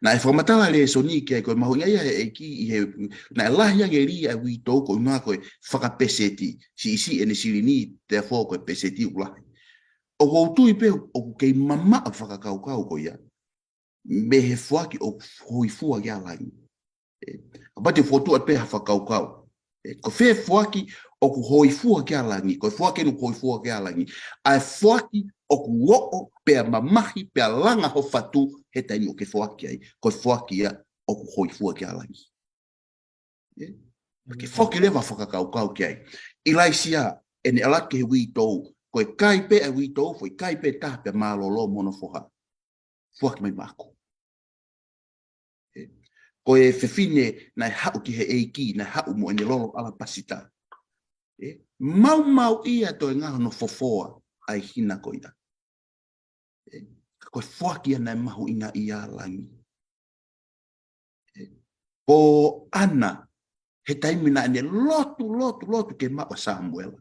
Naʻe fakamatala e lēsoni ki ai ko e mahuʻingaʻia ʻa e ʻEiki ʻi he, naʻe lahi ange e lī ʻa e uitou ko e ʻuhinga ko e fakapeseti. Siʻisiʻi ʻene silini, therefore ko e peseti ʻoku lahi. ʻOku ou tui pē ʻoku kei mamaʻo e fakakaukau ko ia mei he foaki ʻoku hōifua ki ai ʻa langi. ʻE, kapau te u fokotuʻu atu pē ha fakakaukau. ʻE, ko fē foaki ʻoku hōifua ki ai ʻa langi, ko e foaki eni ʻoku hōifua ki ai ʻa langi? ʻA e foaki ʻoku oʻo, pea mamahi, pea langa ho fatu he taimi ʻoku ke foaki ai. Ko e foaki ia ʻoku hōifua ki ai ʻa langi. ʻE? Ke foki leva fakakaukau ki ai. ʻIlaisiā, ʻene ʻalu atu ki he uitou, ko e kai pē ʻa e uitou, foʻi kai pē taha pea mālōlō mo hono foha. Foaki mai maʻaku. ʻE? Ko e fefine naʻe haʻu ki he ʻEiki, naʻe haʻu mo ʻene lolo ʻalapasita. ʻE? Maumauʻi ʻa e toenga hono fofoa ʻa e hina ko ia. ʻE? Ka ko e foaki ia naʻe mahuʻingaʻia ʻa langi. ʻE? Ko ʻAna, he taimi naʻa ne lotu, lotu, lotu ke maʻu ʻa Samuela.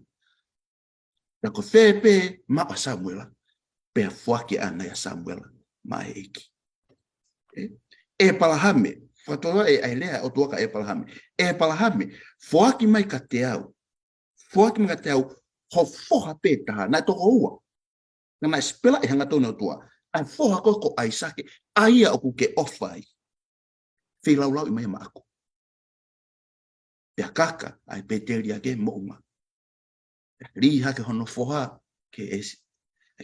Pea ko fē pē maʻu ʻa Samuela, pea foaki ʻe ʻAna ia ʻa Samuela maʻa e ʻEiki. ʻE? ʻEpalahame, fakatoa ʻe ʻai lea ʻOtua kia ʻEpalahame. ʻEpalahame, foaki mai kiate au. Foaki mai kiate au, ho foha pē taha, naʻe toko ua. Ka naʻe sipela ʻi he hangatonu ʻOtua. ʻA e foha ko ē ko ʻAisake, ʻa ia ʻoku ke ʻofa ai. Feilaulauʻi mai ia maʻaku. Pea kaka ʻa e peteli ʻa e moʻunga. Pea lī hake hono foha ki he ʻesi,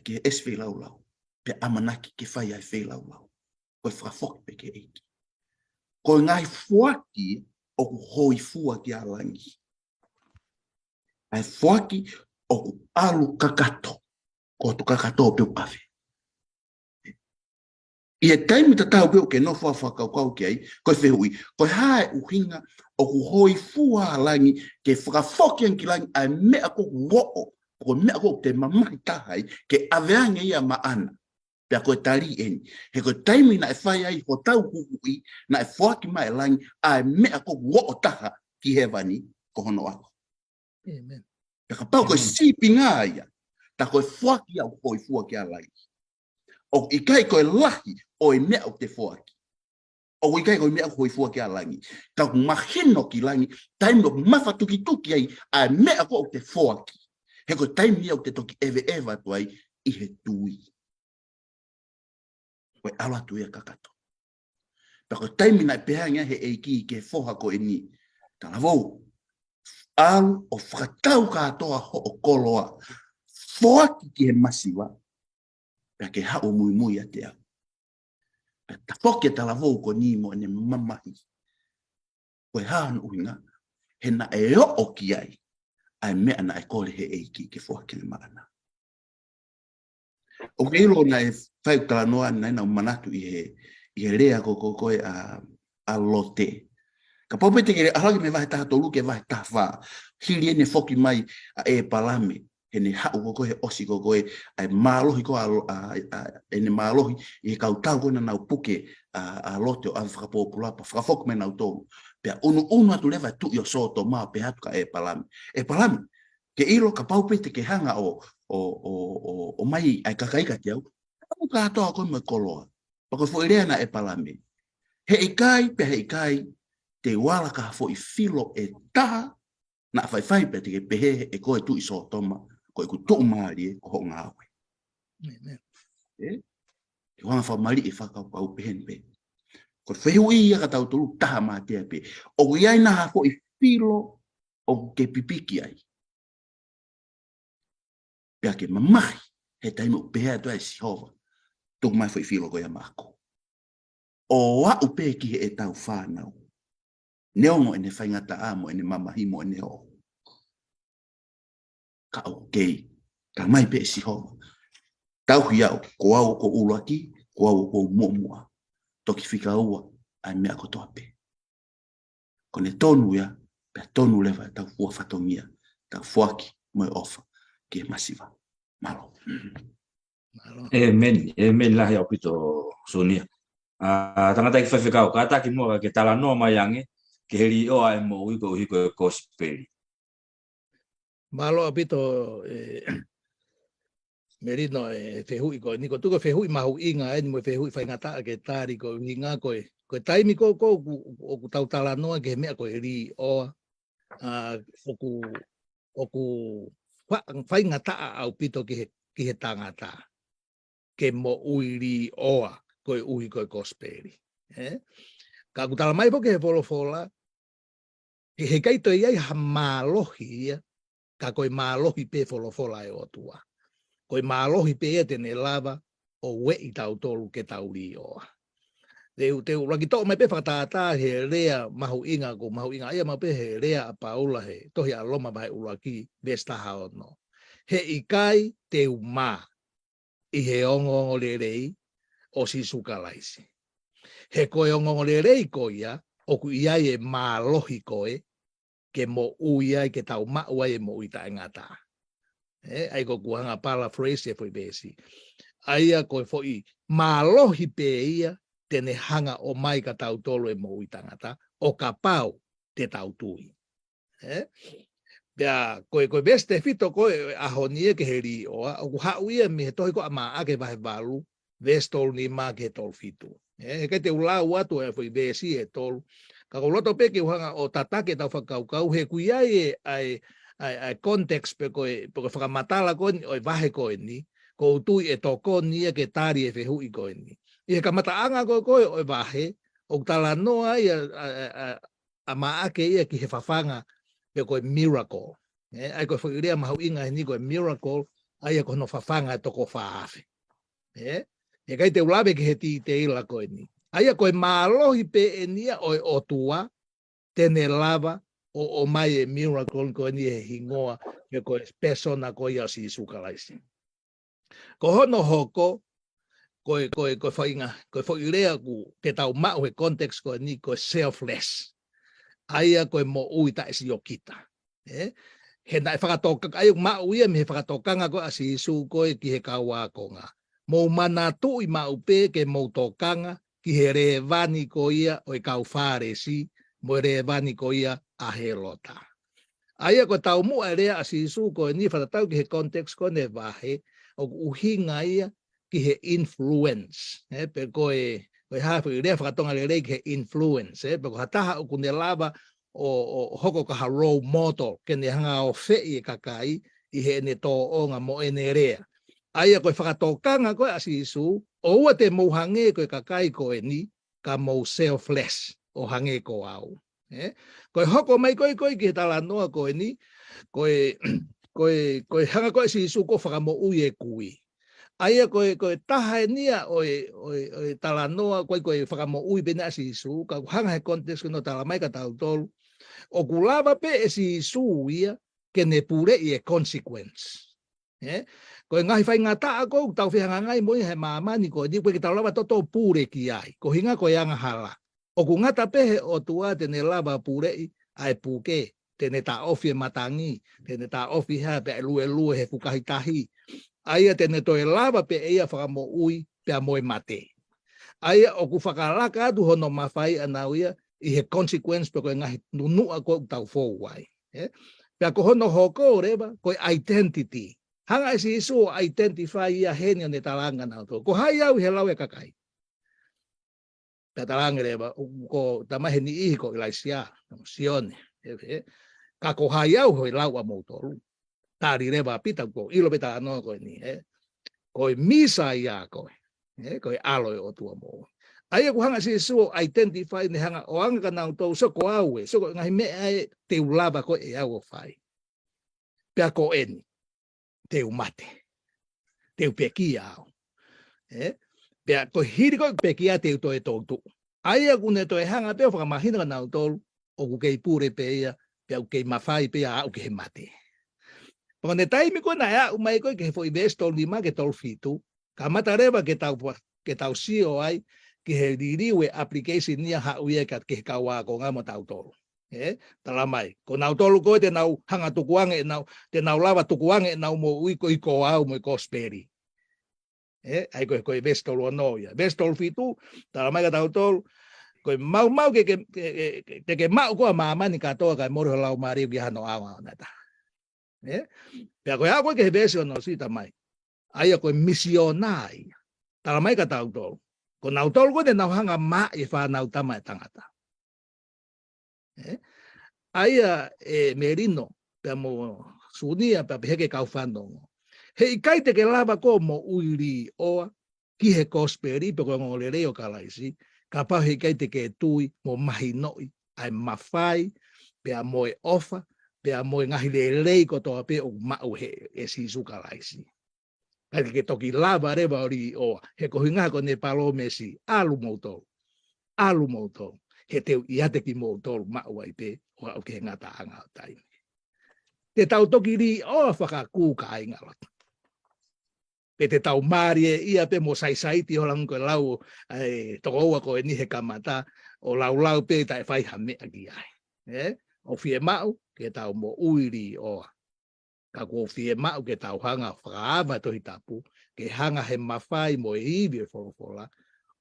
ki he ʻesi feilaulau. Pea ʻamanaki ke fai ʻa e feilaulau. Ko e fakafoki pē ki he ʻEiki. Ko e ngaahi foaki ʻoku hōifua ki ai ʻa langi. ʻA e foaki ʻoku ʻalu kakato. Ko hoto kakato pē ʻoku ʻave. ʻI he taimi tatau pē ʻoku ke nofo ʻo fakakaukau ki ai, ko e fehuʻi, ko e hā e ʻuhinga ʻoku hōifua ʻa langi ke fakafoki ange ki langi ʻa e meʻa ko ē ʻoku oʻo, ko e meʻa ko ē ʻoku te mamahi taha ai, ke ʻave ange ia maʻana. Pea ko e tali eni. He ko e taimi naʻe fai ai hotau huhuʻi, naʻe foaki mai ʻe langi ʻa e meʻa ko ē ʻoku oʻo taha ki hēvani, ko hono ʻaho. ʻĒmeni. Pea kapau ko e sīpinga ia, tā ko e foaki ia ʻoku hōifua ki ai ʻa langi. ʻOku ʻikai ko e lahi ʻo e meʻa ʻoku te foaki. ʻOku ʻikai ko e meʻa ʻoku hōifua ki ai langi. Ka ʻoku mahino ki langi, taimi ʻoku mafatukituki ai ʻa e meʻa ko ē ʻoku te foaki. He ko e taimi ia ʻoku te toki ʻeveʻeva atu ai ʻi he tui. Ko e ʻalu atu ia kakato. Pea ko e taimi naʻe pehē ange ai he ʻEiki ki he foha ko eni. Talavou, ʻalu ʻo fakatau kātoa hoʻo koloa. Foaki ki he masiva. Pea ke haʻu muimui ʻiate au. Pea tafoki e talavou ko eni mo ʻene mamahi. Ko e hā hono ʻuhinga, he naʻe oʻo ki ai ʻa e meʻa naʻe kole he ʻEiki ke foaki ki he maʻana. ʻOku ke ʻilo naʻe fai ʻeku talanoa naʻa nau manatu ʻi he, ʻi he lea ko, ko, ko ē ʻa, ʻa Lote. Kapau pē te ke ʻalu hake mei he vahe taha tolu ki he vahe taha fā. Hili ʻene foki mai ʻa ʻĒpalame. Heʻene haʻu ko ē he ʻosi ko ē ʻa e mālohi ko ē ʻa, ʻa, ʻa, ʻene mālohi ʻi he kau tau ko ē naʻa nau puke ʻa, ʻa Lote ʻo ʻave fakapōpula pea fakafoki mai nautolu. Pea ʻunuʻunu atu leva e tuʻi ʻo Sōtoma ʻo pehē atu kia ʻĒpalame. ʻĒpalame, ke ʻilo kapau pē te ke hanga ʻo, ʻo, ʻo, ʻo, ʻo ʻomai ʻa e kakai kiate au. Haʻu kātoa koe mo e koloa. Pea ko e foʻi lea naʻe ʻĒpalame. Heʻikai, pea heʻikai, te u ala ki ha foʻi filo ʻe taha, naʻa faifai pea te ke pehē ʻe koe tuʻi Sōtoma, ko ʻeku tuʻumālie, ko hoʻo ngāue. ʻĒmeni. ʻE? Ke hanga fakamaliʻi e fakakaukau pehē ni pē. Ko e fehuʻi ia kia tautolu taha mātea pē. ʻOku ʻi ai nai ha foʻi filo ʻoku ke pipiki ai. Pea ke mamahi, he taimi ʻoku pehē atu ai ʻe Sihova. Tuku mai foʻi filo ko ia maʻaku. ʻO aʻu pē ki heʻetau fānau. Neongo ʻene faingataʻa mo ʻene mamahi mo ʻene ō. Ka ʻoku kei. Ka mai pē ʻe Sihova. Tauhi au, ko au ʻoku ou ʻuluaki, ko au ʻoku ou muʻomuʻa. Toki fika ua, ʻa e meʻa kotoa pē. Ko ʻene tonu ia, pea tonu leva ʻetau fua fatongia, tau foaki mo e ʻofa ki he masiva. Mālō. Mālō. ʻĒmeni. ʻĒmeni lahi ʻaupito Sonia. ʻA, tangataʻeiki faifekau, kātaki muʻa ke talanoa mai ange, ki he līʻoa ʻa e moʻui koeʻuhi ko e kosipeli. Mālō ʻaupito, ʻe, Melino, ʻe, fehuʻi ko eni, ko e tuʻu ko e fehuʻi mahuʻinga eni mo e fehuʻi faingataʻa ke tali koeʻuhinga ko e, ko e taimi ko ē ʻoku, ʻoku tau talanoa ki he meʻa ko e līʻoa, ʻa, ʻoku, ʻoku fa-, faingataʻa ʻaupito ki he, ki he tangata. Ke moʻui līʻoa koeʻuhi ko e kosipeli. ʻE? Ka ʻoku tala mai foki he folofola, he, heʻikai toe ʻi ai ha mālohi ia, ka ko e mālohi pē folofola ʻa e ʻOtua. Ko e mālohi pē ia te ne lava ʻo ueʻi tautolu ke tau līʻoa. Te u, te u ʻuluaki toʻo mai pē fakatātā he lea mahuʻinga ʻoku mahuʻinga ia maʻu pē he lea ʻa Paula he tohi ʻa Loma vahe ʻuluaki veesi taha ono. Heʻikai te u mā ʻi he ongoongolelei ʻo Sīsū Kalaisi. He ko e ongoongolelei ko ia, ʻoku ʻi ai e mālohi ko ē, ke moʻui ai, ke tau maʻu ai e moʻui taʻengata. ʻE, ʻa ia ko ʻeku hanga paraphrase e foʻi veesi. ʻA ia ko e foʻi mālohi pē ia, te ne hanga ʻo ʻomai kia tautolu e moʻui taʻengata, ʻo kapau te tau tui. ʻE? Pea, ko e, ko e veesi tefito ko ē ʻaho ni ia ki he līʻoa, ʻoku haʻu ia mei he tohi ko ē ʻa Maʻake vahe valu, veesi tolu nima ki he tolu fitu. ʻE, heʻikai te u lau atu e foʻi veesi ʻe tolu. Ka ʻoku ou loto pē ke u hanga ʻo tataki ʻetau fakakaukau, he ʻoku ʻi ai e, ʻa e, ʻa e, ʻa e context pe ko e, pe ko e fakamatala ko eni, ʻo e vahe ko eni, ʻoku ou tui ʻe tokoni ia ke tali e fehuʻi ko eni. ʻI he kamataʻanga ko ē, ko ē, ʻo e vahe, ʻoku talanoa ia, ʻa, ʻa, ʻa, ʻa Maʻake ia ki he fafanga pe ko e miracle. ʻE, ʻa ia ko e foʻi lea mahuʻinga heni ko e miracle, ʻa ia ko hono fafanga e toko fā afe. ʻE, heʻikai te u lave ki he titeila ko eni. ʻA ia ko e mālohi pē eni ia ʻo e ʻOtua, te ne lava ʻo, ʻomai e miracle ko eni he hingoa, pe ko e pēsona ko ia ʻo Sīsū Kalaisi. Ko hono hoko, ko e, ko e, ko e faʻahinga, ko e foʻi lea ʻoku te tau maʻu he context ko eni ko e selfless. ʻA ia ko e moʻui taʻesiokita. ʻE? He naʻe fakatoka-, ʻa ia ʻoku maʻu ia mei he fakatokanga ko ē ʻa Sīsū ko ē ki he kau ākonga. Mou manatuʻi maʻu pē ke mou tokanga ki he lēvani ko ia ʻo e kau Fālesi, mo e lēvani ko ia ʻa Hēlota. ʻA ia ko e taumuʻa e lea ʻa Sīsū ko eni fakatatau ki he context ko eni e vahe, ʻoku ʻuhinga ia ki he influence, ʻe, pe ko e, Ko e hā e foʻi lea fakatonga lelei ki he influence, ē? Pe ko ha taha ʻoku ne lava ʻo, ʻo hoko ko ha role model, ke ne hanga ʻo feʻi e kakai ʻi heʻene tōʻonga mo ʻene lea. ʻA ia ko e fakatokanga ko ē ʻa Sīsū, ʻoua te mou hangē ko e kakai ko eni, ka mou selfless, ʻo hangē ko au. Ē? Ko e hoko mai ko ē ko ē ki he talanoa ko eni, ko e, ko e, ko e hanga ko ē ʻe Sīsū ʻo fakamoʻui e kui. ʻA ia ko e, ko e taha eni ia ʻo e, ʻo e, ʻo e talanoa ko ē ko e fakamoʻui pē eni ʻa Sīsū, ka ʻoku hanga he context ko eni ʻo talamai kia tautolu. ʻOku lava pē ʻe Sīsū ia ke ne puleʻi e consequence. Ē? Ko e ngaahi faingataʻa ko ē ʻoku tau fehangahangai mo ia he māmani ko eni, ʻoku ʻikai ke tau lava ʻo toutou pule ki ai. Ko e ʻuhinga ko e angahala. ʻOku ngata pē he ʻOtua te ne lava ʻo puleʻi ʻa e puke, te ne taʻofi e matangi, te ne taʻofi ha pea ʻe luelue he fukahi tahi. ʻA ia te ne toe lava pē ʻe ia ʻo fakamoʻui pea mo e mate. ʻA ia ʻoku fakalaka atu hono mafai ʻanautolu ia ʻi he consequence pe ko e ngaahi nunuʻa ko ē ʻoku tau fou ai. Ē? Pea ko hono hoko leva, ko e identity. Hanga ʻe Sīsū ʻo identify ia heni ʻo ne talaange kia nautolu. Ko hai au ʻi he lau ʻa e kakai? Pea talaange leva, ʻoku, ko e talamai he niʻihi ko ʻIlaisiā, ko Sione, ē, ē. Ka ko hai au ʻi he lau ʻamoutolu? Tali leva ʻa Pita, ʻoku ou ʻilo pē talanoa ko eni, ē. Ko e Mīsaia koe, ē, ko e ʻAlo ʻo e ʻOtua moʻui. ʻA ia ʻoku hanga ʻe Sīsū ʻo identify, ne hanga ʻo anga kia nautolu, sio ko au ē, sio ko e ngaahi meʻa ē te u lava ko ē ʻe au ʻo fai. Pea ko eni, te u mate. Te u pekia au. Ē? Pea ko e hili ko ē pekia te u toe toutuʻu. ʻA ia ʻoku ne toe hanga pē ʻo fakamahino kia nautolu, ʻoku kei pule pē ia, pea ʻoku kei mafai pē ia ʻo aʻu ki he mate. Pea ko e taimi ko ē naʻe aʻu mai ko ē ki he foʻi veesi tolu nima ki he tolu fitu, kamata leva ke tau, ke tau sio ai ki he liliu e application ia haʻu ia kia, ki he kau ākonga mo tautolu. Ē, talamai. Ko nautolu ko ē te nau hanga tukuange ʻenau, te nau lava tukuange ʻenau moʻui ko ē ko au mo e kosipeli. Ē, ʻa ia ko e, ko e veesi tolu ono ia. Veesi tolu fitu, talamai kia tautolu, ko e maumau ke, ke, ke, ke, ke, ke maʻu ko ē ʻa māmani kātoa kae mole ho laumālie ʻoku ʻi ai hano ʻaonga ʻo e taha. Ē? Pea ko e aʻu ko ē ki he veesi ono, sio talamai. ʻA ia ko e misiona ia. Talamai kia tautolu. Ko nautolu ko ē te nau hanga ʻo maʻu e fānau tama ʻa e tangata. Ē? ʻA ia ʻe Melino, pea mo Sunia, pea pehē ki he kau fanongo. Heʻikai te ke lava koe ʻo moʻui līʻoa ki he kosipeli pe ko e ongoongolelei ʻo Kalaisi, kapau heʻikai te ke tui mo mahinoʻi ʻa e mafai, pea mo e ʻofa, pea mo e ngaahi lelei kotoa pē ʻoku maʻu he, ʻe Sīsū Kalaisi. ʻIkai ke toki lava leva ʻo līʻoa, he ko e ʻuhinga ko ʻene palōmesi, ʻalu moutolu, ʻalu moutolu, he te u ʻiate kimoutolu maʻu ai pē, ʻo aʻu ki he ngataʻanga ʻo taimi. Te tau toki līʻoa fakakū, kāinga lotu. Pe te tau mālieʻia pē mo saisaiti, ʻo hangē ko e lau ʻa e tokoua ko eni he kamata, ʻo laulau pē taʻe fai ha meʻa ki ai. Ē? ʻOku fiemaʻu ke tau moʻui līʻoa. Ka ʻoku fiemaʻu ke tau hanga ʻo fakaava e Tohi Tapu, ke hanga he mafai mo e ivi ʻo e folofola,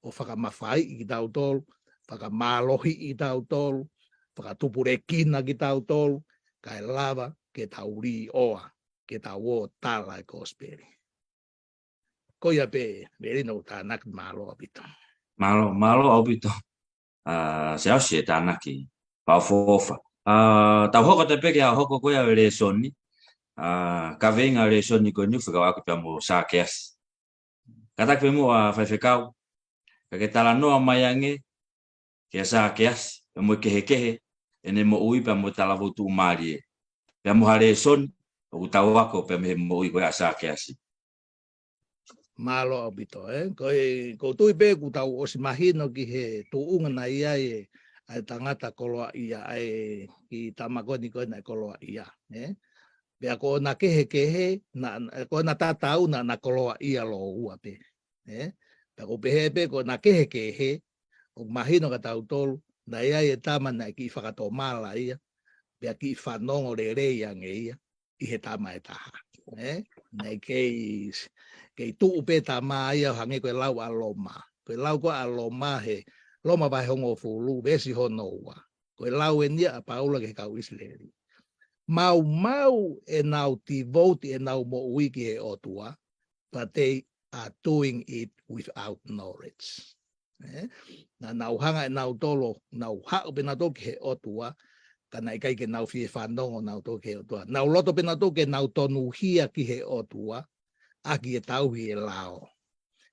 ʻo fakamafaiʻi kitautolu, fakamālohiʻi kitautolu, fakatupulekina kitautolu, kae lava ke tau līʻoa, ke tau ō ʻo tala e kosipeli. Ko ia pē, Melino, tānaki, mālō ʻaupito. Mālō, mālō ʻaupito. ʻA, Siaosi, e tānaki fakaʻofoʻofa. ʻA, tau hoko atu pē ki he hoko ko ia ʻo e lēsoni. ʻA, kaveinga ʻo e lēsoni ko eni ʻoku fekauʻaki pea mo Sākeasi. Kātaki pē muʻa, ʻa, Faifekau, ka ke talanoa mai ange kia Sākeasi, pea mo e kehekehe ʻene moʻui pea mo e talavou tuʻumālie. Pea mo ha lēsoni ʻoku tau ako pea mei he moʻui ko ia ʻa Sākeasi. Mālō ʻaupito, ē. Ko e, ʻoku ou tui pē kuo tau ʻosi mahino ki he tuʻunga naʻe ʻi ai e, ʻa e tangata koloaʻia, ʻa e kiʻi tama ko eni ko ē naʻe koloaʻia, ē. Pea ko ʻena kehekehe, naʻa, naʻa, ko ʻena tatau naʻa, naʻa na koloaʻia lōua pē, ē. Pea ʻoku ou pehē pē ko ʻena kehekehe, ʻoku mahino kia tautolu, naʻe ʻi ai e tama naʻe kiʻi fakatomala ia, pea kiʻi fanongo lelei ange ia ʻi he tama ʻe taha. Ē? Naʻe kei, kei tuʻu pē tama ia ʻo hangē ko e lau ʻa Loma. Ko e lau ko ē ʻa Loma he, Loma vahe hongofulu, veesi hono ua. Ko e lau eni ia ʻa Paula ki he kau ʻIsileli. Maumau ʻenau devote ʻenau moʻui ki he ʻOtua, but they are doing it without knowledge. Ē? Naʻa nau hanga ʻe nautolu, nau haʻu pē nautolu ki he ʻOtua, ka naʻe ʻikai ke nau fie fanongo nautolu ki he ʻOtua. Nau loto pē nautolu ke nau tonuhia ki he ʻOtua, ʻaki e tauhi e lao.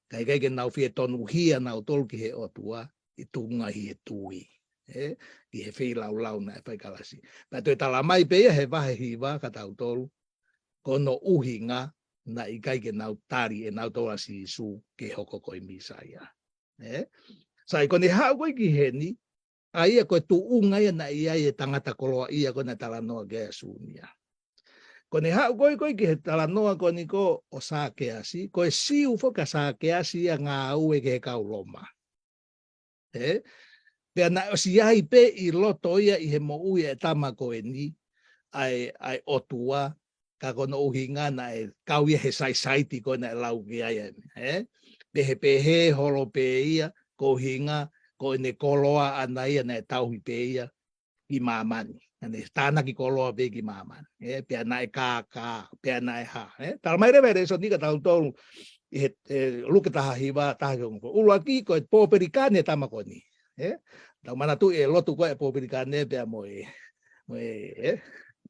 Ka ʻikai ke nau fie tonuhia nautolu ki he ʻOtua, ʻi tuʻunga ʻi he tui. Ē? Ki he feilaulau naʻe fai kalasi. Pea toe tala mai pē ia he vahe hiva kia tautolu, ko hono ʻuhinga naʻe ʻikai ke nau tali ʻe nautolu ʻa Sīsū ke hoko ko e Mīsaia. Ē? Sai, ko ʻene haʻu ko ē ki heni, ʻa ia ko e tuʻunga ia naʻe ʻi ai e tangata koloaʻia ko ē naʻe talanoa ki ai ʻa Sūnia. Ko ʻene haʻu ko ē ko ē ki he talanoa ko eni ko ē ʻo Sākeasi, ko e Siu foki ʻa Sākeasi ia ngāue ki he kau Loma. Ē? Pea naʻe ʻosi ʻi ai pē ʻi loto ia ʻi he moʻui ʻa e tama ko eni, ʻa e, ʻa e ʻOtua, ka ko hono ʻuhinga naʻe kau ia he saisaiti ko ē naʻe lau ki ai ʻa e, ē? Pehē pehē holo pē ia, ko e ʻuhinga, ko ʻene koloa ʻaʻana ia naʻe tauhi pē ia ki māmani. Naʻa ne tānaki koloa pē ki māmani. Ē, pea naʻe kākā, pea naʻe hā. Ē, tala mai leva e lēsoni kia tautolu, ʻi he, ē, Luke taha hiva, taha ki he hongofulu. ʻUluaki ko e pōpilikane tama ko eni. Ē, tau manatuʻi e lotu ko ē pōpilikane pea mo e, mo e, ē,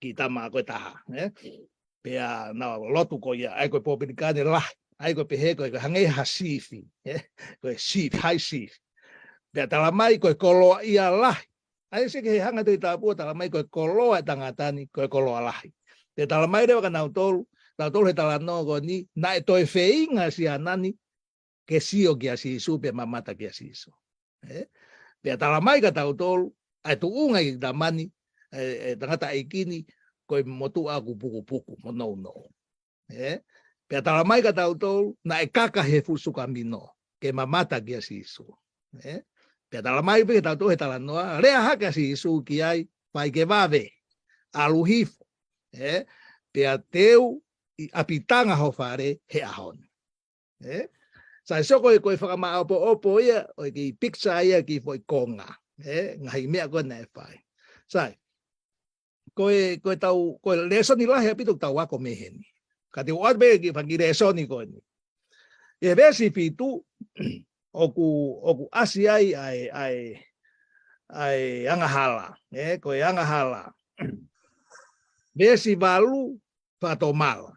kiʻi tama ko ē taha. Ē, pea naʻa nau lotu ko ia, ʻa ia ko e pōpilikane lahi, ʻa ia ko e pehē ko e, ko e hangē ha chief, ē, ko e chief, high chief. Pea tala mai ko e koloaʻia lahi. ʻA ia sio ki he hanga ʻe he Tohi Tapu ʻo tala mai ko e koloa e tangata ni, ko e koloa lahi. Pea tala mai leva kia nautolu, nautolu he talanoa ko eni, naʻe toe feinga siana ni, ke sio kia Sīsū, pea mamata kia Sīsū. Ē? Pea tala mai kia tautolu, ʻa e tuʻunga ʻi he tama ni, ʻe, ʻe tangataʻeiki ni, ko e motuʻa ʻoku pukupuku, mo nounou. Ē? Pea tala mai kia tautolu, naʻe kaka he fuʻu sukamino, ke mamata kia Sīsū. Ē? Pea tala mai pē kia tautolu he talanoa, lea hake ʻa Sīsū ki ai, fai ke vave, ʻalu hifo. Ē? Pea teu ʻi ʻapitanga ho fale he ʻaho ni. Ē? Sai, so ko e, ko e fakamāʻopoʻopo ia, ʻo e kiʻi picture ia ki he foʻi konga. Ē? Ngaahi meʻa ko ē naʻe fai. Sai, ko e, ko e tau, ko e lēsoni lahi ʻaupito ʻoku tau ako mei heni. Ka te u ʻoatu pē kiʻi fanga kiʻi lēsoni ko eni. ʻI he veesi fitu, ʻoku, ʻoku ʻasi ai, ʻa e, ʻa e, ʻa e angahala. Ē? Ko e angahala. Veesi valu, fakatomala.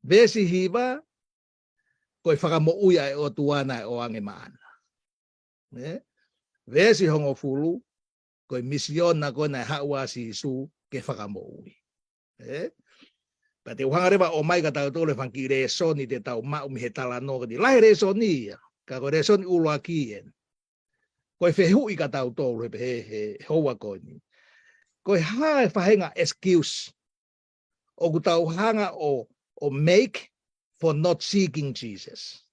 Veesi hiva, ko e fakamoʻui ʻa e ʻOtua naʻe ʻoange maʻana. Ē? Veesi hongofulu, ko e misiona ko ē naʻe haʻu ai ʻa Sīsū ke fakamoʻui. Ē? Pea te u hanga leva ʻo ʻomai kia tautolu e fanga kiʻi lēsoni te tau maʻu mei he talanoa ko eni. Lahi e lēsoni ia, ka ko e lēsoni ʻuluaki eni. Ko e fehuʻi kia tautolu he, he, he houa ko eni. Ko e hā e faʻahinga excuse ʻoku tau hanga ʻo, ʻo make for not seeking Jesus.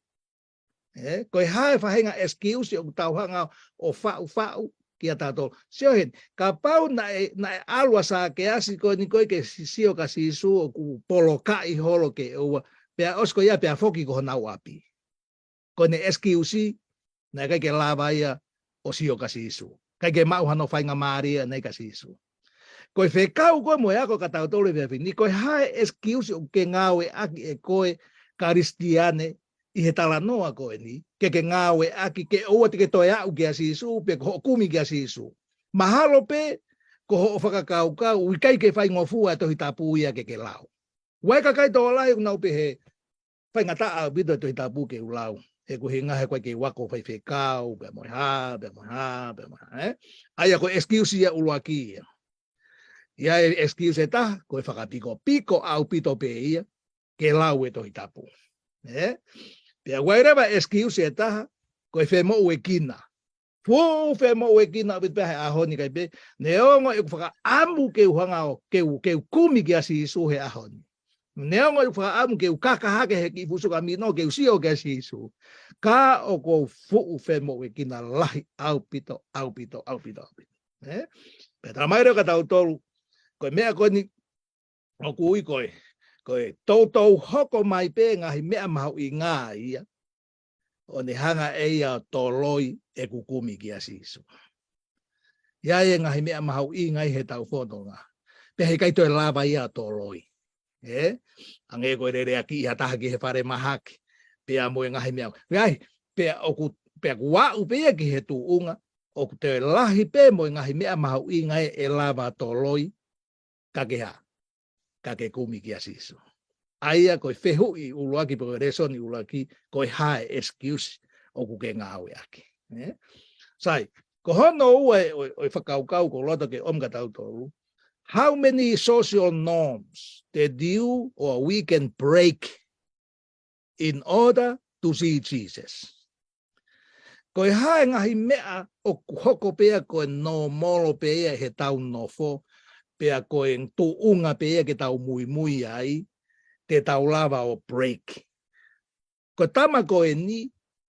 Ē, ko e hā e faʻahinga excuse ʻoku tau hanga ʻo faʻufaʻu kia tautolu. Sio heni, kapau naʻe, naʻe ʻalu ʻa Sākeasi ko eni ko ē ke si-, sio kia Sīsū ʻoku polokaʻi holo ke ʻoua, pea ʻosi ko ia pea foki ki honau ʻapi. Ko ʻene excuse, naʻe ʻikai ke lava ia ʻo sio kia Sīsū. ʻIkai ke maʻu hano faingamālie ʻaʻana kia Sīsū. Ko e fekau ko ē mo e ako kia tautolu he efiafi ni, ko e hā e excuse ʻoku ke ngāueʻaki ʻe koe Kalisitiane ʻi he talanoa ko eni, ke ke ngāueʻaki ke ʻoua te ke toe aʻu kia Sīsū, pe ko hoʻo kumi kia Sīsū. Mahalo pē, ko hoʻo fakakaukau, ʻoku ʻikai ke faingofua e Tohi Tapu ia ke ke lau. ʻOku ʻi ai e kakai tokolahi ʻoku nau pehē, faingataʻa ʻaupito e Tohi Tapu ke u lau. He ko e ʻuhinga he ʻoku ʻikai ke u ako faifekau, pea mo e hā, pea mo e hā, pea mo e hā, ē? ʻA ia ko e excuse ia ʻuluaki ia. ʻI ai e excuse ʻe taha, ko e fakapikopiko ʻaupito pē ia, ke lau e Tohi Tapu. Ē? Pea ʻoku ʻi ai leva e excuse ʻe taha, ko e femoʻuekina. Fuʻu femoʻuekina ʻaupito pē he ʻaho ni kae pehē, neongo ʻeku fakaʻamu ke u hanga ʻo, ke u, ke u kumi kia Sīsū he ʻaho ni. Neongo ʻeku fakaʻamu ke u kaka hake he kiʻi fuʻu sukamino ke u sio kia Sīsū. Ka ʻoku ou fuʻu femoʻuekina lahi ʻaupito, ʻaupito, ʻaupito, ʻaupito. Ē? Pea tala mai leva kia tautolu, ko e meʻa ko eni ʻoku ui ko e, ko e toutou hoko mai pē ngaahi meʻa mahuʻinga ia, ʻo ne hanga ʻe ia ʻo toloi ʻeku kumi kia Sīsū. ʻI ai e ngaahi meʻa mahuʻinga ʻi heʻetau fononga. Pea heʻikai toe lava ia ʻo toloi. Ē? Hangē ko e lele ʻaki ʻe ha taha ki he fale mahaki. Pea mo e ngaahi meʻa. ʻI ai, pea ʻoku pea kuo aʻu pē ia ki he tuʻunga, ʻoku toe lahi pē mo e ngaahi meʻa mahuʻinga ʻe lava toloi, ka ke hā, ka ke kumi kia Sīsū. ʻA ia ko e fehuʻi ʻuluaki pe ko e lēsoni ʻuluaki, ko e hā e excuse ʻoku ke ngāueʻaki. Ē? Sai, ko hono ua ʻo e, ʻo e fakakaukau ʻoku ou loto ke ʻomi kia tautolu. How many social norms that you or we can break in order to see Jesus? Ko e hā e ngaahi meʻa ʻoku hoko pē ia ko e nōmolo pē ia he tau nofo, pea ko e tuʻunga pē ia ke tau muimui ai, te tau lava ʻo break. Ko e tama ko eni,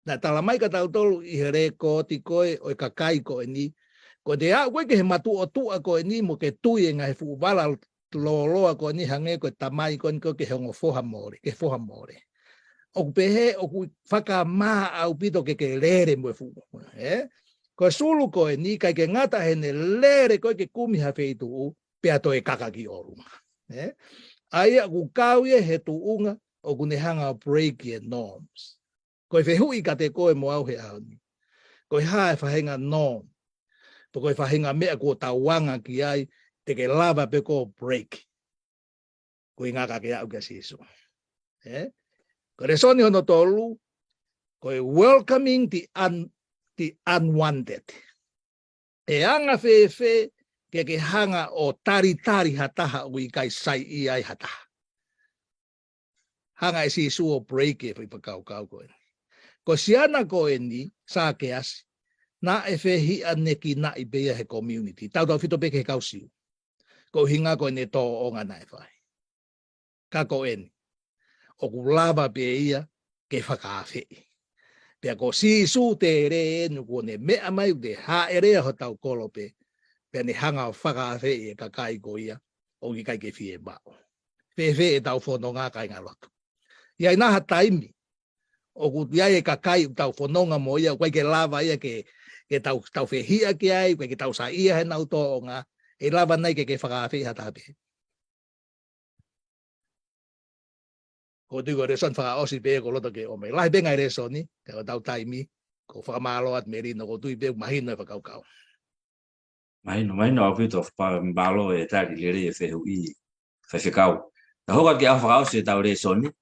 naʻe tala mai kia tautolu ʻi he lēkooti ko ē ʻo e kakai ko eni, ko e te aʻu ko ē ki he matuʻotuʻa ko eni mo ke tui e ngaahi fuʻu vala lōloa ko eni hangē ko e tamai ko eni ko ē ki he ongo foha mole, ki he foha mole. ʻOku pehē, ʻoku fakamā ʻaupito ke ke lele mo e fuʻu. Ē? Ko e sulu ko eni, ʻikai ke ngata heʻene lele ko ē ke kumi ha feituʻu, pea toe kaka ki ʻolunga. Ē? ʻA ia ʻoku kau ia he tuʻunga, ʻoku ne hanga ʻo break e norms. Ko e fehuʻi kiate koe mo au he ʻaho ni. Ko e hā e faʻahinga norm. Pe ko e faʻahinga meʻa kuo tau anga ki ai, te ke lava pē koe ʻo break. Ko e ʻuhinga ka ke aʻu kia Sīsū. Ē? Ko e lēsoni hono tolu, ko e welcoming the un-, the unwanted. ʻE anga fēfē ke ke hanga ʻo talitali ha taha ʻoku ʻikai saiʻia ai ha taha. Hanga ʻe Sīsū ʻo break e foʻi fakakaukau ko eni. Ko e siana ko eni, Sākeasi, naʻe fehiʻanekinaʻi pē ia he community. Tautautefito pē ki he kau Siu. Ko e ʻuhinga ko ʻene tōʻonga naʻe fai. Ka ko eni, ʻoku lava pē ia ke fakaafeʻi. Pea ko Sīsū tele eni kuo ne meʻa mai ʻoku te hāʻele ʻa hotau kolo pē, pea ne hanga ʻo fakaafeʻi e kakai ko ia ʻoku ʻikai ke fiemaʻu. Fēfē ʻetau fononga kāinga lotu? ʻI ai nai ha taimi ʻoku ʻi ai e kakai ʻoku tau fononga mo ia, ʻoku ʻikai ke lava ia ke, ke tau, tau fehiʻa ki ai, ʻoku ʻikai ke tau saiʻia heʻenau tōʻonga, ʻe lava nai ke ke fakaafeʻi ha taha pē? Ko e tui ko e lēsoni fakaʻosi pē ʻoku ou loto ke ʻomai. Lahi pē ngaahi lēsoni, ka ko ʻetau taimi, ʻoku ou fakamālō atu Melino, ʻoku ou tui pē ʻoku mahino e fakakaukau. Mahino, mahino ʻaupito, fakamālō e tali lelei e fehuʻi, faifekau. Ka hoko atu ki he ʻaho fakaʻosi ʻetau lēsoni,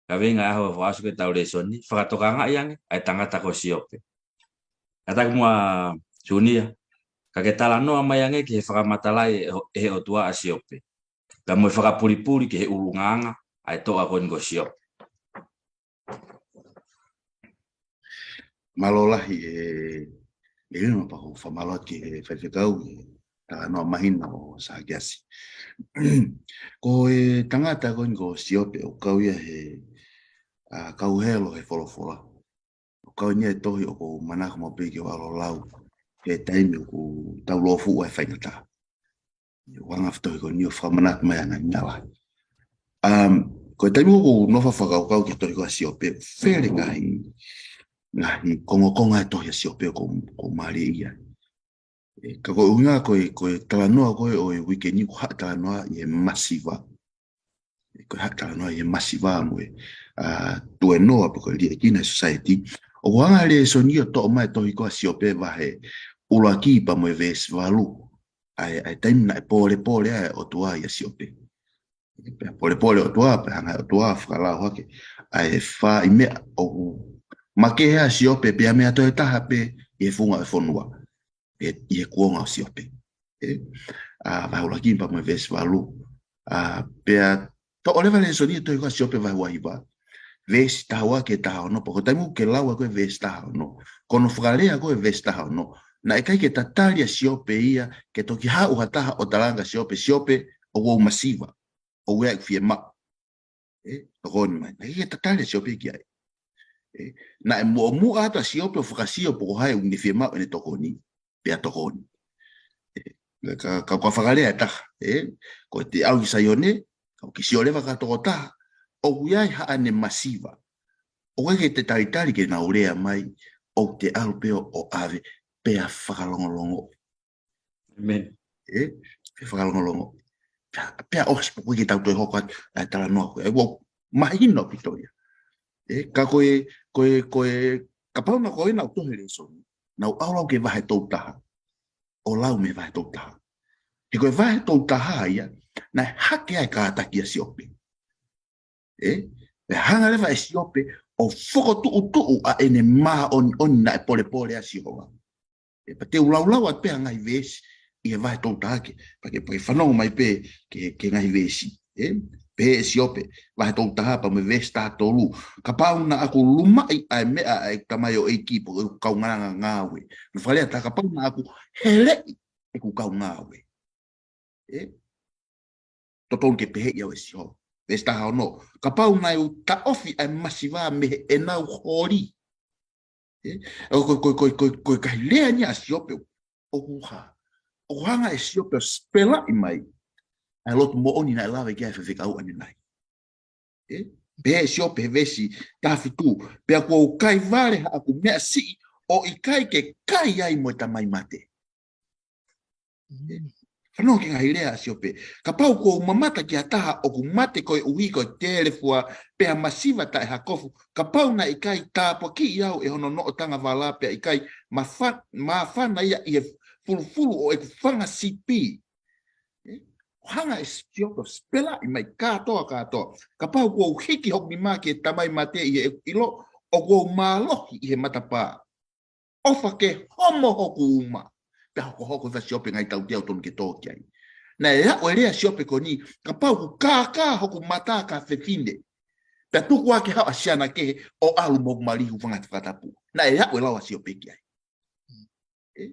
kaveinga ʻaho fakaʻosi ko ē ʻetau lēsoni, fakatokangaʻi ange ʻa e tangata ko Siope. Kātaki muʻa Sunia, ka ke talanoa mai ange ki he fakamatalaʻi ʻe he ʻOtua ʻa Siope. Pea mo e fakapulipuli ki he ʻulungaanga ʻa e toʻa ko eni ko Siope. Mālō lahi e, e ino pa ko fakamālō ki he faifekau, e talanoa mahino ʻo Sākeasi. Ko e tangata ko eni ko Siope ʻoku kau ia he, ʻa, kau helo he folofola. ʻOku kau eni he tohi ʻoku ou manako maʻu pē ke u ʻalu ʻo lau he taimi ʻoku tau lōfuʻu ai faingataʻa. ʻOku anga e tohi ko eni ʻo fakamanatu mai ʻa e ngaahi meʻa lahi. Um, ko e taimi ʻoku ou nofo fakakaukau ki he tohi ko ē ʻa Siope, fele ngaahi, ngaahi kongokonga e tohi ʻa Siope ʻoku ou, ʻoku ou mālieʻia ai. Ē, ka ko e ʻuhinga ko e, ko e talanoa ko ē ʻo e uike ni ko e haʻa talanoa ʻi he masiva. Ē, ko e haʻa talanoa ʻi he masiva mo e, ʻa, tuēnoa pe ko e liʻekina e society. ʻOku anga e lēsoni ʻo toʻo mai e tohi ko ē ʻa Siope vahe ʻuluaki pea mo e veesi valu. ʻA e, ʻa e taimi naʻe pōlepole ai e ʻOtua ʻia Siope. Pea pōlepole e ʻOtua, pea hanga ʻe he ʻOtua ʻo fakalau hake ʻa e fā ʻi meʻa ʻoku makehe ai ʻa Siope, pea meʻa toe taha pē ʻi he funga ʻo e fonua. ʻE, ʻi he kuonga ʻo Siope. Ē, ʻa, vahe ʻuluaki pea mo e veesi valu. ʻA, pea toʻo leva e lēsoni e tohi ko ē ʻa Siope vahe uahiva. Veesi taha ua ki he taha ono, pea ko e taimi ʻoku ke lau ai ko ē veesi taha ono. Ko hono fakalea ko ē veesi taha ono. Naʻe ʻikai ke tatali ʻa Siope ia ke toki haʻu ha taha ʻo talaange kia Siope, Siope, ʻoku ou masiva. ʻOku ʻi ai ʻeku fiemaʻu. Ē, tokoni mai. Naʻe ʻikai ke tatali ʻa Siope ki ai. Ē, naʻe muʻomuʻa atu ʻa Siope ʻo fakasio pe ko hai ʻoku ne fiemaʻu ʻene tokoni. Pea tokoni. Ē, ka, ka, ka ko e fakalea ʻe taha. Ē, ko e te aʻu ki Saione, ka ʻoku ke sio leva ki ha tokotaha ʻoku ʻi ai haʻane masiva. ʻOku ʻikai ke te talitali ke nau lea mai, ʻoku te ʻalu pē ʻo, ʻo ʻave, pea fakalongolongo. ʻĒmeni. Ē, pea fakalongolongo. Pea, pea ʻosi, ʻoku ʻikai ke tau toe hoko atu ʻa e talanoa ko ē. ʻOku mahino ʻaupito ia. Ē, ka ko e, ko e, ko e, Kapau naʻa ko ē naʻa ku tohi e lēsoni, naʻa ku ʻalu au ki he vahe tolu taha. ʻO lau mei he vahe tolu taha. He ko e vahe tolu taha ia, naʻe hake ai e kātaki ʻa Siope. ʻE? Pea hanga leva ʻe Siope ʻo fokotuʻutuʻu ʻa ʻene māʻoniʻoni naʻe polepole ʻa Sihova. ʻE, pea te u laulau atu pē ha ngaahi veesi ʻi he vahe tolu taha ke, pea ke, pea ke fanongo mai pē ki he, ki he ngaahi veesi. ʻE? Pehē ʻe Siope, vahe tolu taha pea mo e veesi taha tolu. Kapau naʻa ku lumaʻi ʻa e meʻa ʻa ʻeku tamaioʻeiki pe ko ʻeku kaungāngāue. Naʻe fakalea atu, kapau naʻa ku heleʻi ʻeku kaungāue. ʻE? Totonu ke peheʻi au ʻe Sihova. Veesi taha ono. Kapau naʻa ku taʻofi ʻa e masiva mei heʻenau holi. ʻE? Ko, ko, ko, ko, ko, ko e ngaahi lea ni ʻa Siope ʻoku hā. ʻOku hanga ʻe Siope ʻo spelaʻi mai ʻa e lotu moʻoni naʻe lave ki ai e faifekau ʻanenai. ʻE? Pehē ʻe Siope he veesi taha fitu. Pea kuo u kai vale haʻaku meʻa siʻi ʻo ʻikai ke kai ai mo e tamai mate. Fanongo ki he ngaahi lea ʻa Siope. Kapau kuo u mamata ki ha taha ʻoku mate koeʻuhi ko e telefua pe ha masiva taʻehakofu. Kapau naʻe ʻikai tāpuakiʻi au ʻe hono noʻotanga vala pea ʻikai mafa-, māfana ia ʻi he fulufulu ʻo ʻeku fanga sipi. ʻE? ʻO hanga ʻe Siope ʻo spelaʻi mai kātoa kātoa. Kapau kuo u hiki hoku nima ki he tamai mate ʻi heʻeku ʻilo ʻoku ou mālohi ʻi he matapā. ʻOfa ke homo hoku uma. Pea hokohoko ʻa Siope ngaahi tautea ʻoku totonu ke tō ki ai. Naʻe aʻu e lea ʻa Siope ko eni, kapau ʻoku kākā hoku mata ka fefine. Pea tuku ā ke haʻu ʻa siana kehe ʻo ʻalu mo hoku mali, hūfanga he fakatapu. Naʻe aʻu e lau ʻa Siope ki ai. ʻE?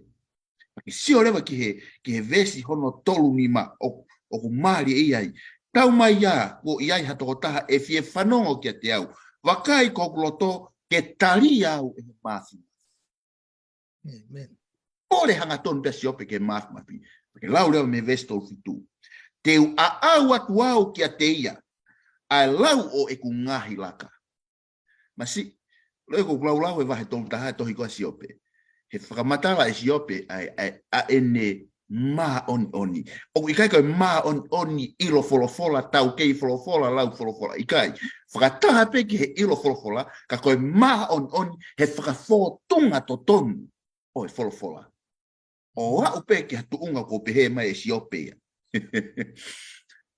Pea ke sio leva ki he, ki he veesi hono tolu nima ʻo, ʻoku mālie ai. Tau mai ā, kuo ʻi ai ha tokotaha ʻe fie fanongo kiate au. Vakai ko hoku loto ke tali au ʻe he māfimafi. ʻĒmeni. Kole hangatonu pē ʻa Siope ki he māfimafi. Pea ke lau leva mei he veesi tolu fitu. Te u ʻaʻau atu au kiate ia ʻa e lau ʻo ʻeku ngaahi laka. Masiʻi, loi ko e laulau e vahe tolu taha tohi ko ē ʻa Siope. He fakamatala ʻe Siope ʻa e, ʻa e, ʻa ʻene māʻoniʻoni. ʻOku ʻikai ko e māʻoniʻoni ʻilo folofola, taukei folofola, lau folofola. ʻIkai. Fakataha pē ki he ʻilo folofola, ka ko e māʻoniʻoni he fakafōtunga totonu ʻo e folofola. ʻO aʻu pē ki ha tuʻunga ʻoku pehē mai ʻe Siope ia.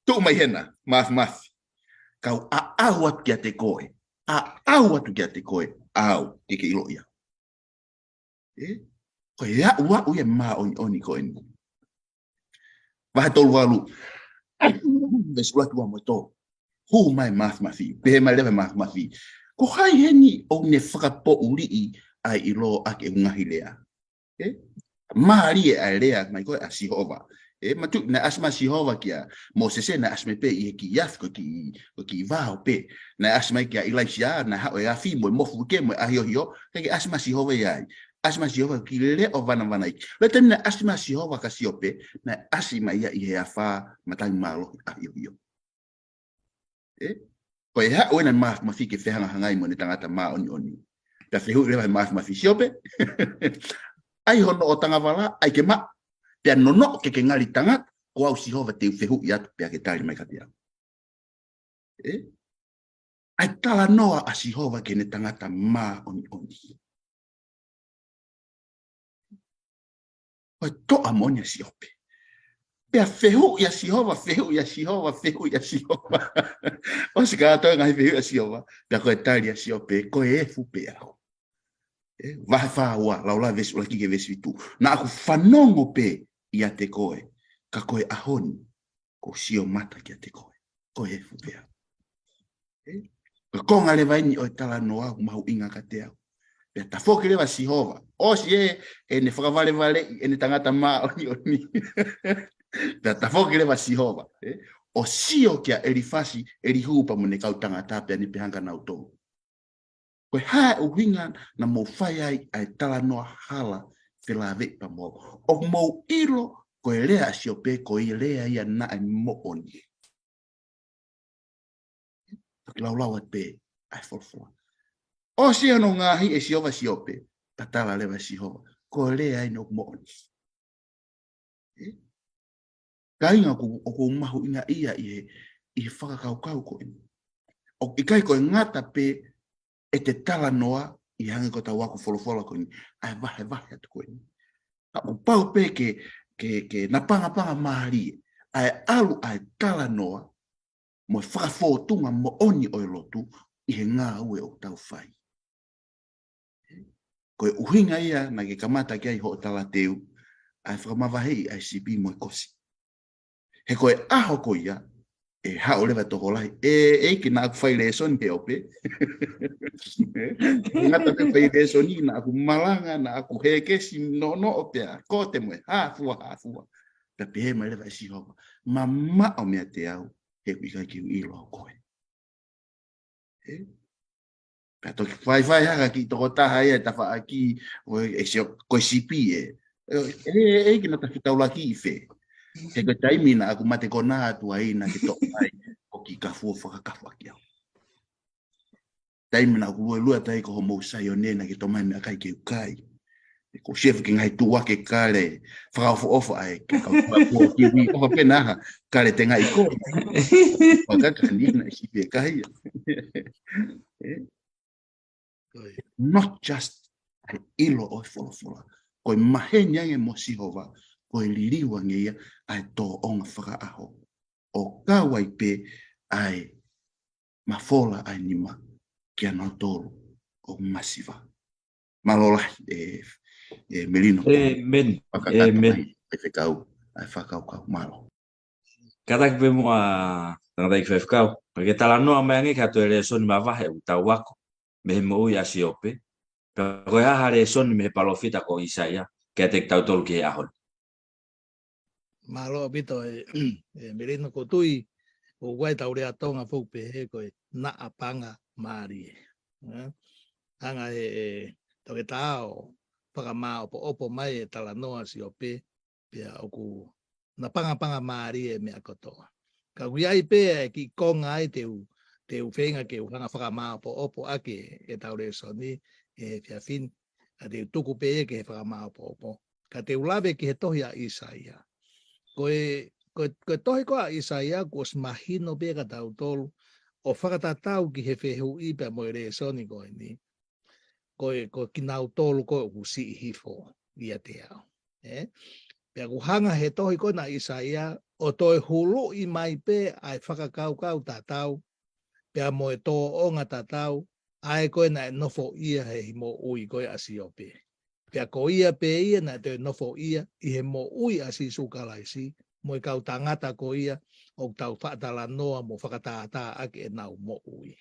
Tuʻu mai hena, māfimafi. Kau ʻaʻau atu kiate koe. ʻAʻau atu kiate koe. ʻAʻau, ke ke ʻiloʻi au. ʻE? Ko e aʻu aʻu ia māʻoniʻoni ko eni. Vahe tolu valu. Veesi ua ki he ua mo e tolu. Hū mai māfimafi. Pehē mai leva māfimafi. Ko hai heni ʻoku ne fakapoʻuliʻi ʻa e ʻilo ʻaki ʻeku ngaahi lea. ʻE? Mālie ʻa e lea mai ko ē ʻa Sihova. ʻE, matuʻi naʻe ʻasi mai ʻa Sihova kia Mōsese, naʻe ʻasi mai pē ʻi he kiʻi afi ko e kiʻi, ko e kiʻi vao pē. Naʻe ʻasi mai kia ʻIlaisiā, naʻe haʻu e afi mo e mofuike mo e ʻahiohio, kae ʻikai ke ʻasi mai ʻa Sihova ia ai. ʻAsi mai ʻa Sihova ki he leʻo vanavanaiki. Lele taimi naʻe ʻasi mai ʻa Sihova kia Siope, naʻe ʻasi mai ia ʻi he afā matangi mālohi ʻahiohio. ʻE? Ko e hā ʻoku ne māfimafi ke fehangahangai mo ʻene tangata māʻoniʻoni. Pea fehuʻi leva ʻe he māfimafi, Siope. ʻAi hono ʻo tanga vala, ʻai ke maʻu. Pea nonoʻo ke ke ngali tangata, ko au Sihova te u fehuʻi atu, pea ke tali mai kiate au. ʻE? ʻA e talanoa ʻa Sihova ki heʻene tangata māʻoniʻoni. Ko e toʻa moʻoni ʻa Siope. Pea fehuʻi ʻa Sihova, fehuʻi ʻa Sihova, fehuʻi ʻa Sihova. ʻOsi kātoa e ngaahi fehuʻi ʻa Sihova. Pea ko e tali ʻa Siope, ko e efu pē au. ʻE, vahe fā ua, lau leva veesi ʻuluaki ki he veesi fitu. Naʻa ku fanongo pē ʻiate koe, ka ko e ʻaho ni, kuo u sio mata kiate koe. Ko e efu pē au. ʻE, ko e konga leva eni ʻo e talanoa ʻoku mahuʻinga kiate au. Pea tafoki leva ʻa Sihova. ʻOsi ē, ʻene fakavalevaleʻi ʻene tangata māʻoniʻoni. Pea tafoki leva ʻa Sihova. ʻE, ʻo sio kia ʻElifasi, ʻElihu pea mo ʻene kau tangata pea ne pehē ange kia nautolu. Ko e hā e ʻuhinga naʻa mou fai ai ʻa e talanoa hala felāveʻi pea mo au? ʻOku mou ʻilo ko e lea ʻa Siope ko e lea ia naʻe moʻoni. Toki laulau atu pē ʻa e folofola. ʻOsi hono ngaohi ʻe Sihova ʻa Siope, pea tala leva ʻe Sihova, ko e lea eni ʻoku moʻoni. ʻE? Kāinga, ʻoku, ʻoku mahuʻinga ia ʻi he, ʻi he fakakaukau ko eni. ʻOku ʻikai ko e ngata pē ʻete talanoa, ʻi he hangē ko ʻetau ako folofola ko eni, ʻa e vahevahe atu ko eni. ʻA ʻoku pau pē ke, ke, ke napangapanga mālie ʻa e ʻalu ʻa e talanoa mo e fakafōtunga moʻoni ʻo e lotu ʻi he ngāue ʻoku tau fai. Ko e ʻuhinga ia naʻa ke kamata ki ai hoʻo talateu, ʻa e fakamavaheʻi ʻa e sipi mo e kosi. He ko e ʻaho ko ia, ʻe haʻu leva e tokolahi, ʻe, ʻEiki naʻa ku fai lēsoni he ʻope. Ngata pē fai lēsoni, naʻa ku malanga, naʻa ku hēkesi noʻonoʻo pea, ko te mo e, hāfua, hāfua. Pea pehē mai leva ʻe Sihova, mamaʻo meiate au, he ʻoku ʻikai ke u ʻilo koe. ʻE? Pea toki faifai hake ki he tokotaha ia ʻe tafaʻaki, ʻo e, ʻe sio, ko e sipi ē. ʻE, ʻe, ʻEiki naʻa ta fetaulaki ʻi fē. He ko e taimi naʻa ku mate konā atu ai naʻa ke toʻo ai, ʻo ki ka fuo fakakafa ki au. Taimi naʻa ku luelue atu ai ko hoʻomou Saione naʻa ke toʻo mai meʻakai ke u kai. ʻE ko siefu ke ngai tuʻa ke kale, fakaʻofoʻofa ai, ke kau fakaʻofoʻofa kiwi, ʻofa pē naha, kale te ngai ko. Fakaka ni na isi pe kai. ʻE? Not just ʻa e ʻilo ʻo e folofola. Ko e maheni ange mo Sihova, ko e liliu ange ia ʻa e tōʻonga fakaʻaho. ʻO kau ai pē ʻa e mafola ʻa e nima kia nautolu ʻoku masiva. Mālō lahi, ʻe, ʻe Melino. ʻĒmeni. Fakakata mai, ʻe fekau, ʻa e fakakaukau mālō. Kātaki pē muʻa tangataʻeiki faifekau. Ka ke talanoa mai ange ki ha toe lēsoni mavahe ʻoku tau ako mei he moʻui ʻa Siope. Pea ko e hā ha lēsoni mei he palōfita ko ʻIsaia kiate kitautolu ki he ʻaho ni. Mālō ʻaupito ʻe, ʻe Melino, ʻoku ou tui, ʻoku ʻi ai ʻetau lea Tonga foʻou pehē ko e naʻapanga mālie. ʻE? Hanga ʻe, ʻe toketā ʻo fakamāʻopoʻopo mai e talanoa Siope, pea ʻoku napangapanga mālie e meʻa kotoa. Ka ʻoku ʻi ai pē e kiʻi konga ai te u, te u feinga ke u hanga fakamāʻopoʻopo ʻaki ʻetau lēsoni he efiafi ni, ka te u tuku pē ia ke fakamāʻopoʻopo. Ka te u lave ki he tohi ʻa ʻIsaia. Ko e, ko e, ko e tohi ko ē ʻa ʻIsaia, kuo ʻosi mahino pē kia tautolu, ʻo fakatatau ki he fehuʻi pea mo e lēsoni ko eni. Ko e, ko kinautolu ko ē ʻoku siʻi hifo ʻiate au. ʻE? Pea ʻoku hanga he tohi ko ena ʻa ʻIsaia, ʻo toe huluʻi mai pē ʻa e fakakaukau tatau, pea mo e tōʻonga tatau, ʻa ē ko ē naʻe nofoʻia he moʻui ko ē ʻa Siope. Pea ko ia pē ia naʻe toe nofoʻia ʻi he moʻui ʻa Sīsū Kalaisi, mo e kau tangata ko ia ʻoku tau faʻa talanoa mo fakatātā ʻaki ʻenau moʻui.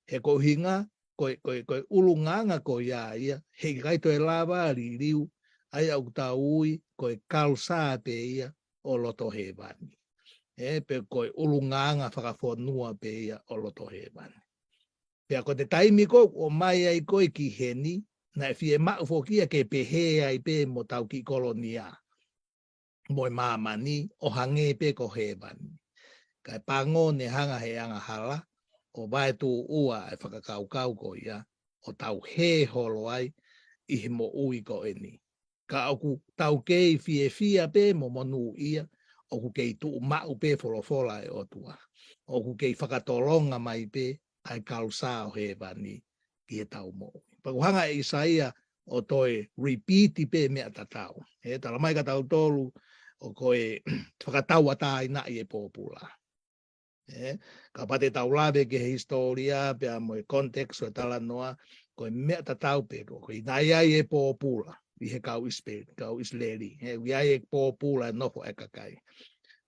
He ko e ʻuhinga, ko e, ko e, ko e ʻulungaanga ko ia ia, heʻikai toe lava liliu, ʻa ia ʻoku tau ui, ko e kalusā pē ia ʻo loto hēvani. ʻE, pe ko e ʻulungaanga fakafonua pē ia ʻo loto hēvani. Pea ko e taimi ko ē ʻoku ʻomai ai ko ē ki heni, naʻe fiemaʻu foki ia ke pehē ai pē mo ʻetau kiʻi kolonia mo e māmani ʻo hangē pē ko hēvani. Kae pango ne hanga he angahala ʻo vaetuʻua e fakakaukau ko ia ʻo tau hē holo ai ʻi he moʻui ko eni. Ka ʻoku tau kei fiefia pē mo monūʻia, ʻoku kei tuʻu maʻu pē folofola e ʻOtua. ʻOku kei fakatolonga mai pē ʻa e kalusā ʻo hēvani ki heʻetau moʻui. Pea ʻoku hanga ʻe ʻIsaia ʻo toe repeat pē meʻa tatau. ʻE, tala mai kia tautolu ʻoku ko e fakatauʻatāinaʻi e pōpula. ʻE, kapau te tau lave ki he hisitōlia, pea mo e context ʻo e talanoa, ko e meʻa tatau pē ko, ko e naʻe ʻi ai e pōpula, ʻi he kau ʻIsipeli, kau ʻIsileli. ʻE, ʻi ai e pōpula ʻe nofo e kakai.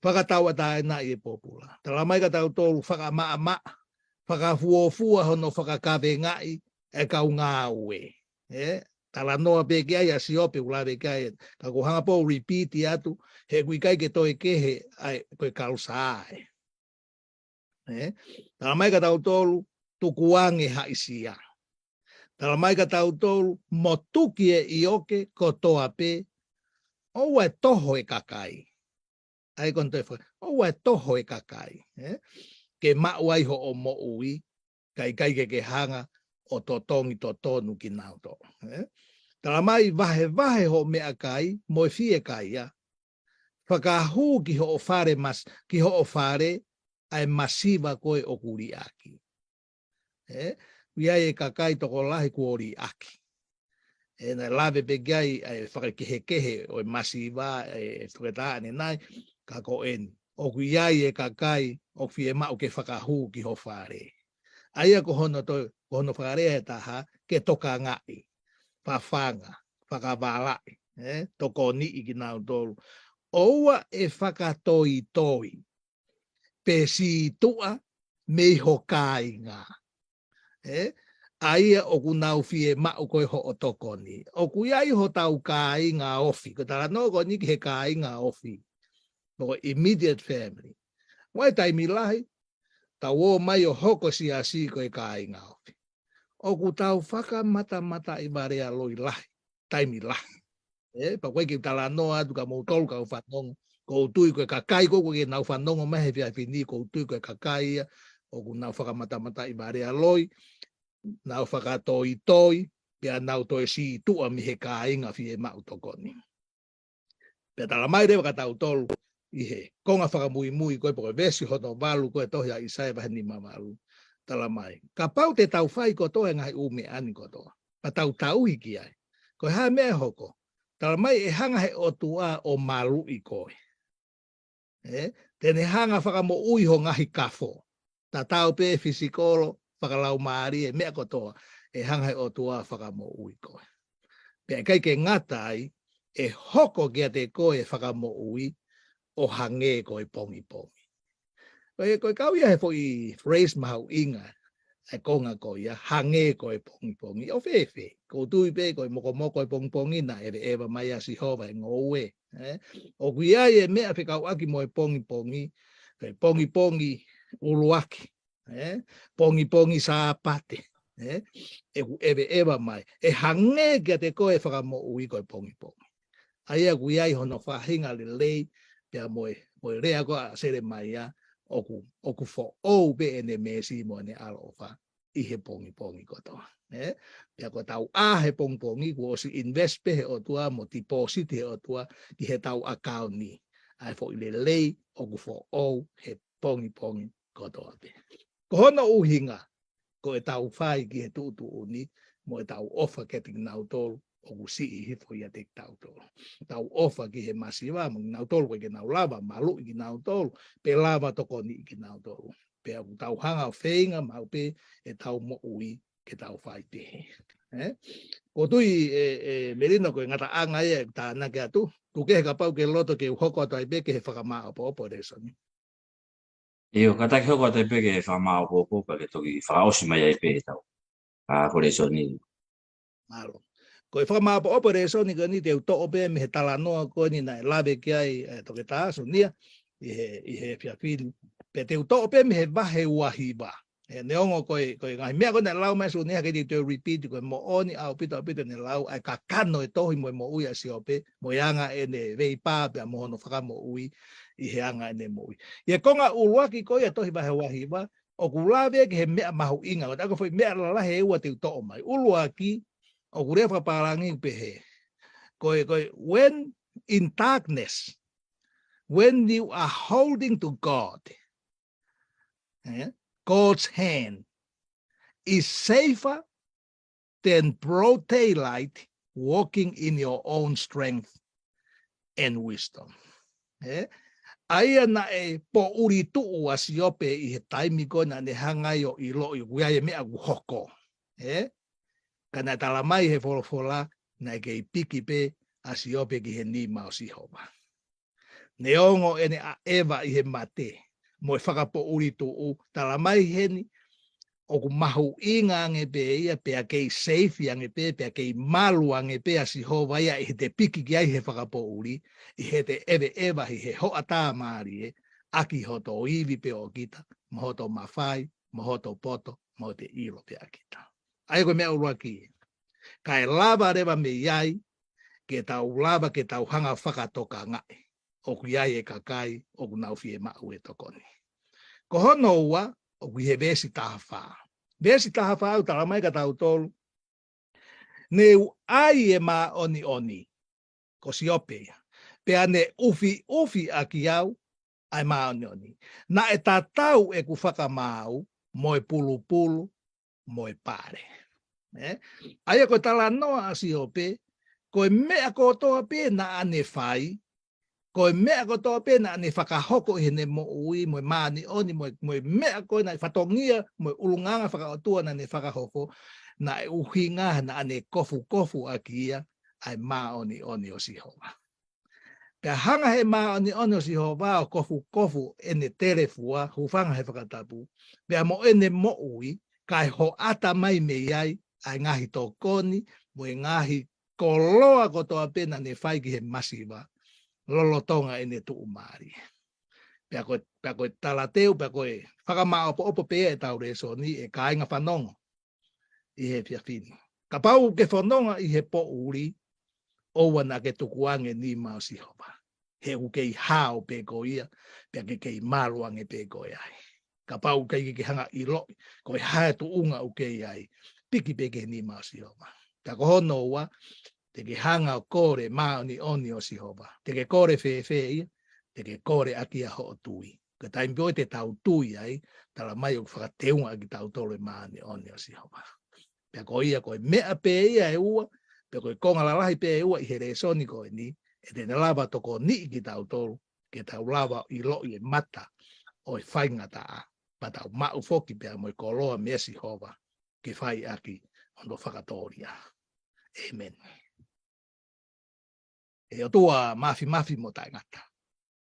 Fakatauʻatāinaʻi e pōpula. Tala mai kia tautolu fakamaʻamaʻa, fakafuofua hono fakakavengaʻi e kau ngāue. ʻE, talanoa pē ki ai ʻa Siope ʻoku lave ki ai, ka ʻoku hanga pē ʻo repeat atu, he ʻoku ʻikai ke toe kehe ʻa e, ko e kalusā ē. ʻE, tala mai kia tautolu, tukuange haʻisia. Tala mai kia tautolu, motuki e ʻioke kotoa pē, ʻoua ʻe toho e kakai. ʻA ia ko ʻene toe faka-, ʻoua ʻe toho e kakai, ʻe? Ke maʻu ai hoʻo moʻui, kae ʻikai ke ke hanga ʻo totongi totonu kinautolu, ʻe? Tala mai vahevahe hoʻo meʻakai, mo e fiekaia. Fakahū ki hoʻo fale mas-, ki hoʻo fale, ʻa e masiva ko ē ʻoku liʻaki. ʻE? ʻoku ʻi ai e kakai tokolahi kuo liʻaki. ʻE, naʻe lave pē ki ai ʻa e fakakehekehe ʻo e masiva, ʻe, fakataha ʻanenai, ka ko eni. ʻOku ʻi ai e kakai ʻoku fiemaʻu ke fakahū ki ho fale. ʻA ia ko hono toe, ko hono fakalea ʻe taha, ke tokangaʻi, fafanga, fakavalaʻi, ʻe, tokoniʻi kinautolu. ʻOua ʻe fakatoitoi pe sītuʻa mei ho kāinga. ʻE, ʻa ia ʻoku nau fiemaʻu ko ē hoʻo tokoni. ʻOku ʻi ai hotau kāinga ofi. Ko e talanoa ko eni ki he kāinga ofi. Ko e immediate family. Ko e taimi lahi, tau ō mai ʻo hoko siasi ko e kāinga ofi. ʻOku tau fakamatamataʻi vale ʻa loi lahi. Taimi lahi. ʻE, pea ko e ke talanoa atu kia moutolu kau fanongo. ʻOku ou tui ko e kakai ko ē ʻoku nau fanongo mai he efiafi ni, ʻoku ou tui ko e kakai ia ʻoku nau fakamatamataʻi vale ʻa loi, nau fakatoitoi, pea nau toe sītuʻa mei he kāinga fiemaʻu tokoni. Pea tala mai leva kia tautolu ʻi he konga fakamuimui ko ē pe ko e veesi hono valu ko ē tohi ʻa ʻAisea vahe nima valu. Tala mai, kapau te tau fai kotoa e ngaahi ʻū meʻa ni kotoa, pea tau tauhi ki ai, ko e hā e meʻa ʻe hoko? Tala mai ʻe hanga he ʻOtua ʻo maluʻi koe. ʻE, te ne hanga fakamoʻui ho ngaahi kafo. Tatau pē fisikolo, fakalaumālie, meʻa kotoa, ʻe hanga he ʻOtua fakamoʻui koe. Pea ʻikai ke ngata ai, ʻe hoko kiate koe e fakamoʻui ʻo hangē ko e pongipongi. Ko e, ko e kau ia he foʻi phrase mahuʻinga, e konga ko ia, hangē ko e pongipongi. ʻO fēfē, ʻoku ou tui pē ko e mokomoko e pongipongi naʻe ʻeveʻeva mai ʻa Sihova he ngoue. ʻE, ʻoku ʻi ai e meʻa fekauʻaki mo e pongipongi, ko e pongipongi ʻuluaki, ʻe, pongipongi Sāpate, ʻe, ʻoku ʻeveʻeva mai. ʻE hangē kiate koe e fakamoʻui ko e pongipongi. ʻA ia ʻoku ʻi ai hono faʻahinga lelei, pea mo e, mo e lea ko ē ʻa Selemaia, ʻoku, ʻoku foʻou pē ʻene meesi mo ʻene ʻaloʻofa ʻi he pongipongi kotoa. ʻE? Pea ko ʻetau ʻā he pongipongi, kuo ʻosi invest pē he ʻOtua mo deposit he ʻOtua ki heʻetau ʻakauni. ʻA e foʻi lelei ʻoku foʻou he pongipongi kotoa pē. Ko hono ʻuhinga, ko ʻetau fai ki he tuʻutuʻuni, mo ʻetau ʻofa kiate kinautolu ʻoku siʻi hifo ʻiate kitautolu. Tau ʻofa ki he masiva, mo kinautolu ʻoku ʻikai ke nau lava, maluʻi kinautolu, pe lava tokoniʻi kinautolu. Pea ʻoku tau hanga ʻo feinga maʻu pē ʻetau moʻui ke tau fai pehē. ʻE? ʻOku ou tui ʻe, ʻe Melino ko e ngataʻanga ia ʻe tānaki atu, tuku kehe kapau ke loto ke u hoko atu ai pē ki he fakamāʻopoʻopo lēsoni. ʻIo, kātaki hoko atu ai pē ki he fakamāʻopoʻopo, pea ke toki fakaʻosi mai ai pē ʻetau, ʻa, ko e lēsoni. Mālō. Ko e fakamāʻopoʻopo lēsoni ko eni te u toʻo pē mei he talanoa ko eni naʻe lave ki ai, ʻe, Toketā Sonia, ʻi he, ʻi he efiafi ni. Pea te u toʻo pē mei he vahe ua hiva. ʻE, neongo ko e, ko e ngaahi meʻa ko ē naʻe lau mai ʻa Sonia, ʻikai te u repeat, ko e moʻoni ʻaupito, ʻaupito ʻene lau, ʻa e kakano e tohi mo e moʻui ʻa Siope, mo e anga ʻene veipā pea mo hono fakamoʻui ʻi he anga ʻene moʻui. ʻI he konga ʻuluaki ko ia tohi vahe ua hiva, ʻoku lave ki he meʻa mahuʻinga, ko e taha ko e foʻi meʻa lalahi ʻe ua te u toʻo mai. ʻUluaki, ʻoku lea fakapālangi pehē. Ko e, ko e, when in darkness, when you are holding to God, ʻe, God's hand is safer than broad daylight walking in your own strength and wisdom. ʻE, ʻa ia naʻe poʻuli tuʻu ʻa Siope ʻi he taimi ko ē naʻa ne hanga ai ʻo ʻiloʻi ʻoku ʻi ai e meʻa ʻoku hoko. ʻE, ka naʻe tala mai he folofola, naʻe kei piki pē ʻa Siope ki he nima ʻo Sihova. Neongo ʻene ʻaʻeva ʻi he mate, mo e fakapoʻuli tuʻu, tala mai heni, ʻoku mahuʻinga ange pē ia, pea kei safe ange pē, pea kei malu ange pē ʻa Sihova ia ʻi heʻete piki ki ai he fakapoʻuli, ʻi heʻete ʻeveʻeva ʻi he hoʻatā mālie, ʻaki hoto ivi pē ʻo kita, mo hoto mafai, mo hoto poto, mo ʻete ʻilo pē ʻa kita. ʻA ia ko e meʻa ʻuluaki. Kae lava leva mei ai, ke tau lava, ke tau hanga fakatokangaʻi ʻoku ʻi ai e kakai ʻoku nau fiemaʻu e tokoni. Ko hono ua, ʻoku ʻi he veesi taha fā. Veesi taha fā ʻoku tala mai kia tautolu, ne u ʻai e māʻoniʻoni, ko Siope ia. Pea ne ʻufiʻufi ʻaki au ʻa e māʻoniʻoni. Naʻe tatau ʻeku fakamaau mo e pulupulu mo e pale. ʻE? ʻA ia ko e talanoa ʻa Siope, ko e meʻa kotoa pē naʻa ne fai, ko e meʻa kotoa pē naʻa ne fakahoko ʻi heʻene moʻui, mo e māʻoniʻoni, mo e, mo e meʻa ko ē naʻe fatongia, mo e ʻulungaanga fakaʻotua naʻa ne fakahoko, naʻe ʻuhinga naʻa ne kofukofu ʻaki ia, ʻa e māʻoniʻoni ʻo Sihova. Pea hanga he māʻoniʻoni ʻo Sihova ʻo kofukofu ʻene telefua, hūfanga he fakatapu, pea mo ʻene moʻui, kae hoʻata mai mei ai, ʻa e ngaahi tokoni, mo e ngaahi koloa kotoa pē naʻa ne fai ki he masiva, lolotonga ʻene tuʻumālie. Pea ko e, pea ko e talateu, pea ko e fakamāʻopoʻopo pē ʻetau lēsoni ʻe kāinga fanongo ʻi he efiafi ni. Kapau ke fononga ʻi he poʻuli, ʻoua naʻa ke tukuange nima ʻo Sihova. He ʻoku kei hao pē ko ia, pea ke kei malu ange pē koe ai. Kapau ʻoku ʻikai ke ke hanga ʻiloʻi, ko e hā e tuʻunga ʻoku kei ai, piki pē ki he nima ʻo Sihova. Ka ko hono ua, te ke hanga ʻo kole māʻoniʻoni ʻo Sihova. Te ke kole fēfē ia, te ke kole ʻaki ia hoʻo tui. Ko e taimi pē ʻoku te tau tui ai, tala mai ʻoku fakateunga ʻaki kitautolu e māʻoniʻoni ʻo Sihova. Pea ko ia ko e meʻa pē ia ʻe ua, pea ko e konga lalahi pē ʻe ua ʻi he lēsoni ko eni, ʻe te ne lava tokoniʻi kitautolu, ke tau lava ʻiloʻi e mata ʻo e faingataʻa, pea tau maʻu foki pea mo e koloa meia Sihova, ke fai ʻaki hono fakatōlia. ʻĒmeni. ʻE ʻOtua mafimafi mo taʻengata.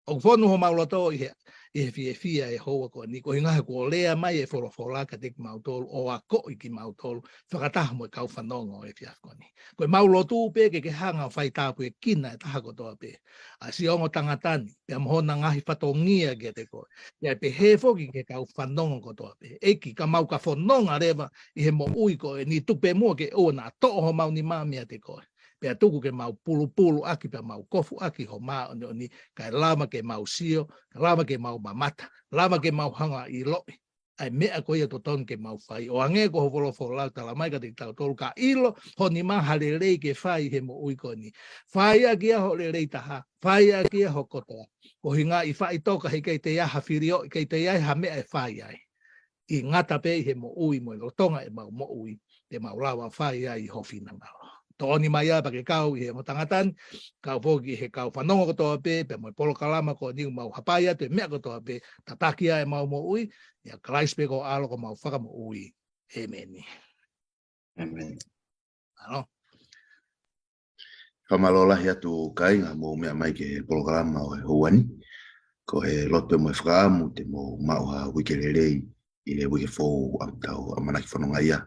ʻOku fonu homau loto ʻi he, ʻi he fiefia ʻi he houa ko eni, ko e ʻuhinga he kuo lea mai e folofola kiate kimautolu, ʻo akoʻi kimautolu, fakataha mo e kau fanongo ʻo e efiafi ko eni. Ko ʻemau lotu pē ke ke hanga ʻo faitāpuekina e taha kotoa pē ʻa e ongo tangata ni, pea mo hona ngaahi fatongia kiate koe. Pea pehē foki ki he kau fanongo kotoa pē. ʻEiki, ka mau ka fononga leva ʻi he moʻui ko eni, tuku pē muʻa ke ʻoua naʻa toʻo homau nima meiate koe. Pea tuku ke mau pulupulu ʻaki, pea mau kofu ʻaki ho māʻoniʻoni, kae lava ke mau sio, kae lava ke mau mamata, lava ke mau hanga ʻiloʻi ʻa e meʻa ko ia totonu ke mau fai. ʻO hangē ko ho folofola ʻoku tala mai kiate kitautolu, ka ʻilo ho nima ha lelei ke fai he moʻui ko eni, fai ʻaki ia ho lelei taha, fai ʻaki ia ho kotoa. Ko e ʻuhinga ʻi faʻitoka heʻikai toe ʻi ai ha filioʻi, ʻikai toe ʻi ai ha meʻa ʻe fai ai. ʻI ngata pē ʻi he moʻui mo e lolotonga ʻemau moʻui, te mau lava fai ai ho finangalo. Tokoni mai ā pea ke kau ʻi he ongo tangata ni, kau foki ʻi he kau fanongo kotoa pē, pea mo e polokalama ko eni ʻoku mau hapai atu e meʻa kotoa pē, tataki ʻa ʻemau moʻui, ʻia Kalaisi pē ko ho ʻAlo ko homau Fakamoʻui. ʻĒmeni. ʻĒmeni. ʻAlo. Fakamālō lahi atu kāinga mou meʻa mai ki he polokalama ʻo e houa ni. Ko e lotu pē mo e fakaʻamu te mou maʻu ha uike lelei ʻi he uike foʻou ʻoku tau ʻamanaki fononga ai.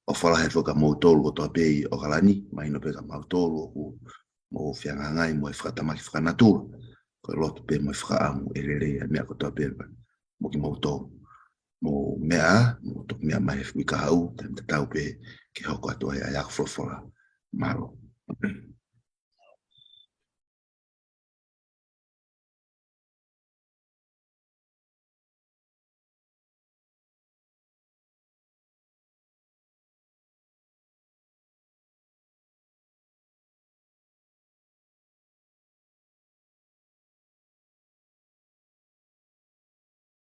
ʻOfa lahi foki kia moutolu kotoa pē ʻi ʻOkalani, mahino pē kia moutolu ʻoku mou fehangahangai mo e fakatamaki fakanatula. Ko e lotu pē mo e fakaʻamu ʻe lelei ʻa e meʻa kotoa pē mo kimoutolu. Mou meʻa, mou toki meʻa mai he uike kahaʻu, taimi tatau pē ke hoko atu ai ʻa e ako folofola. Mālō.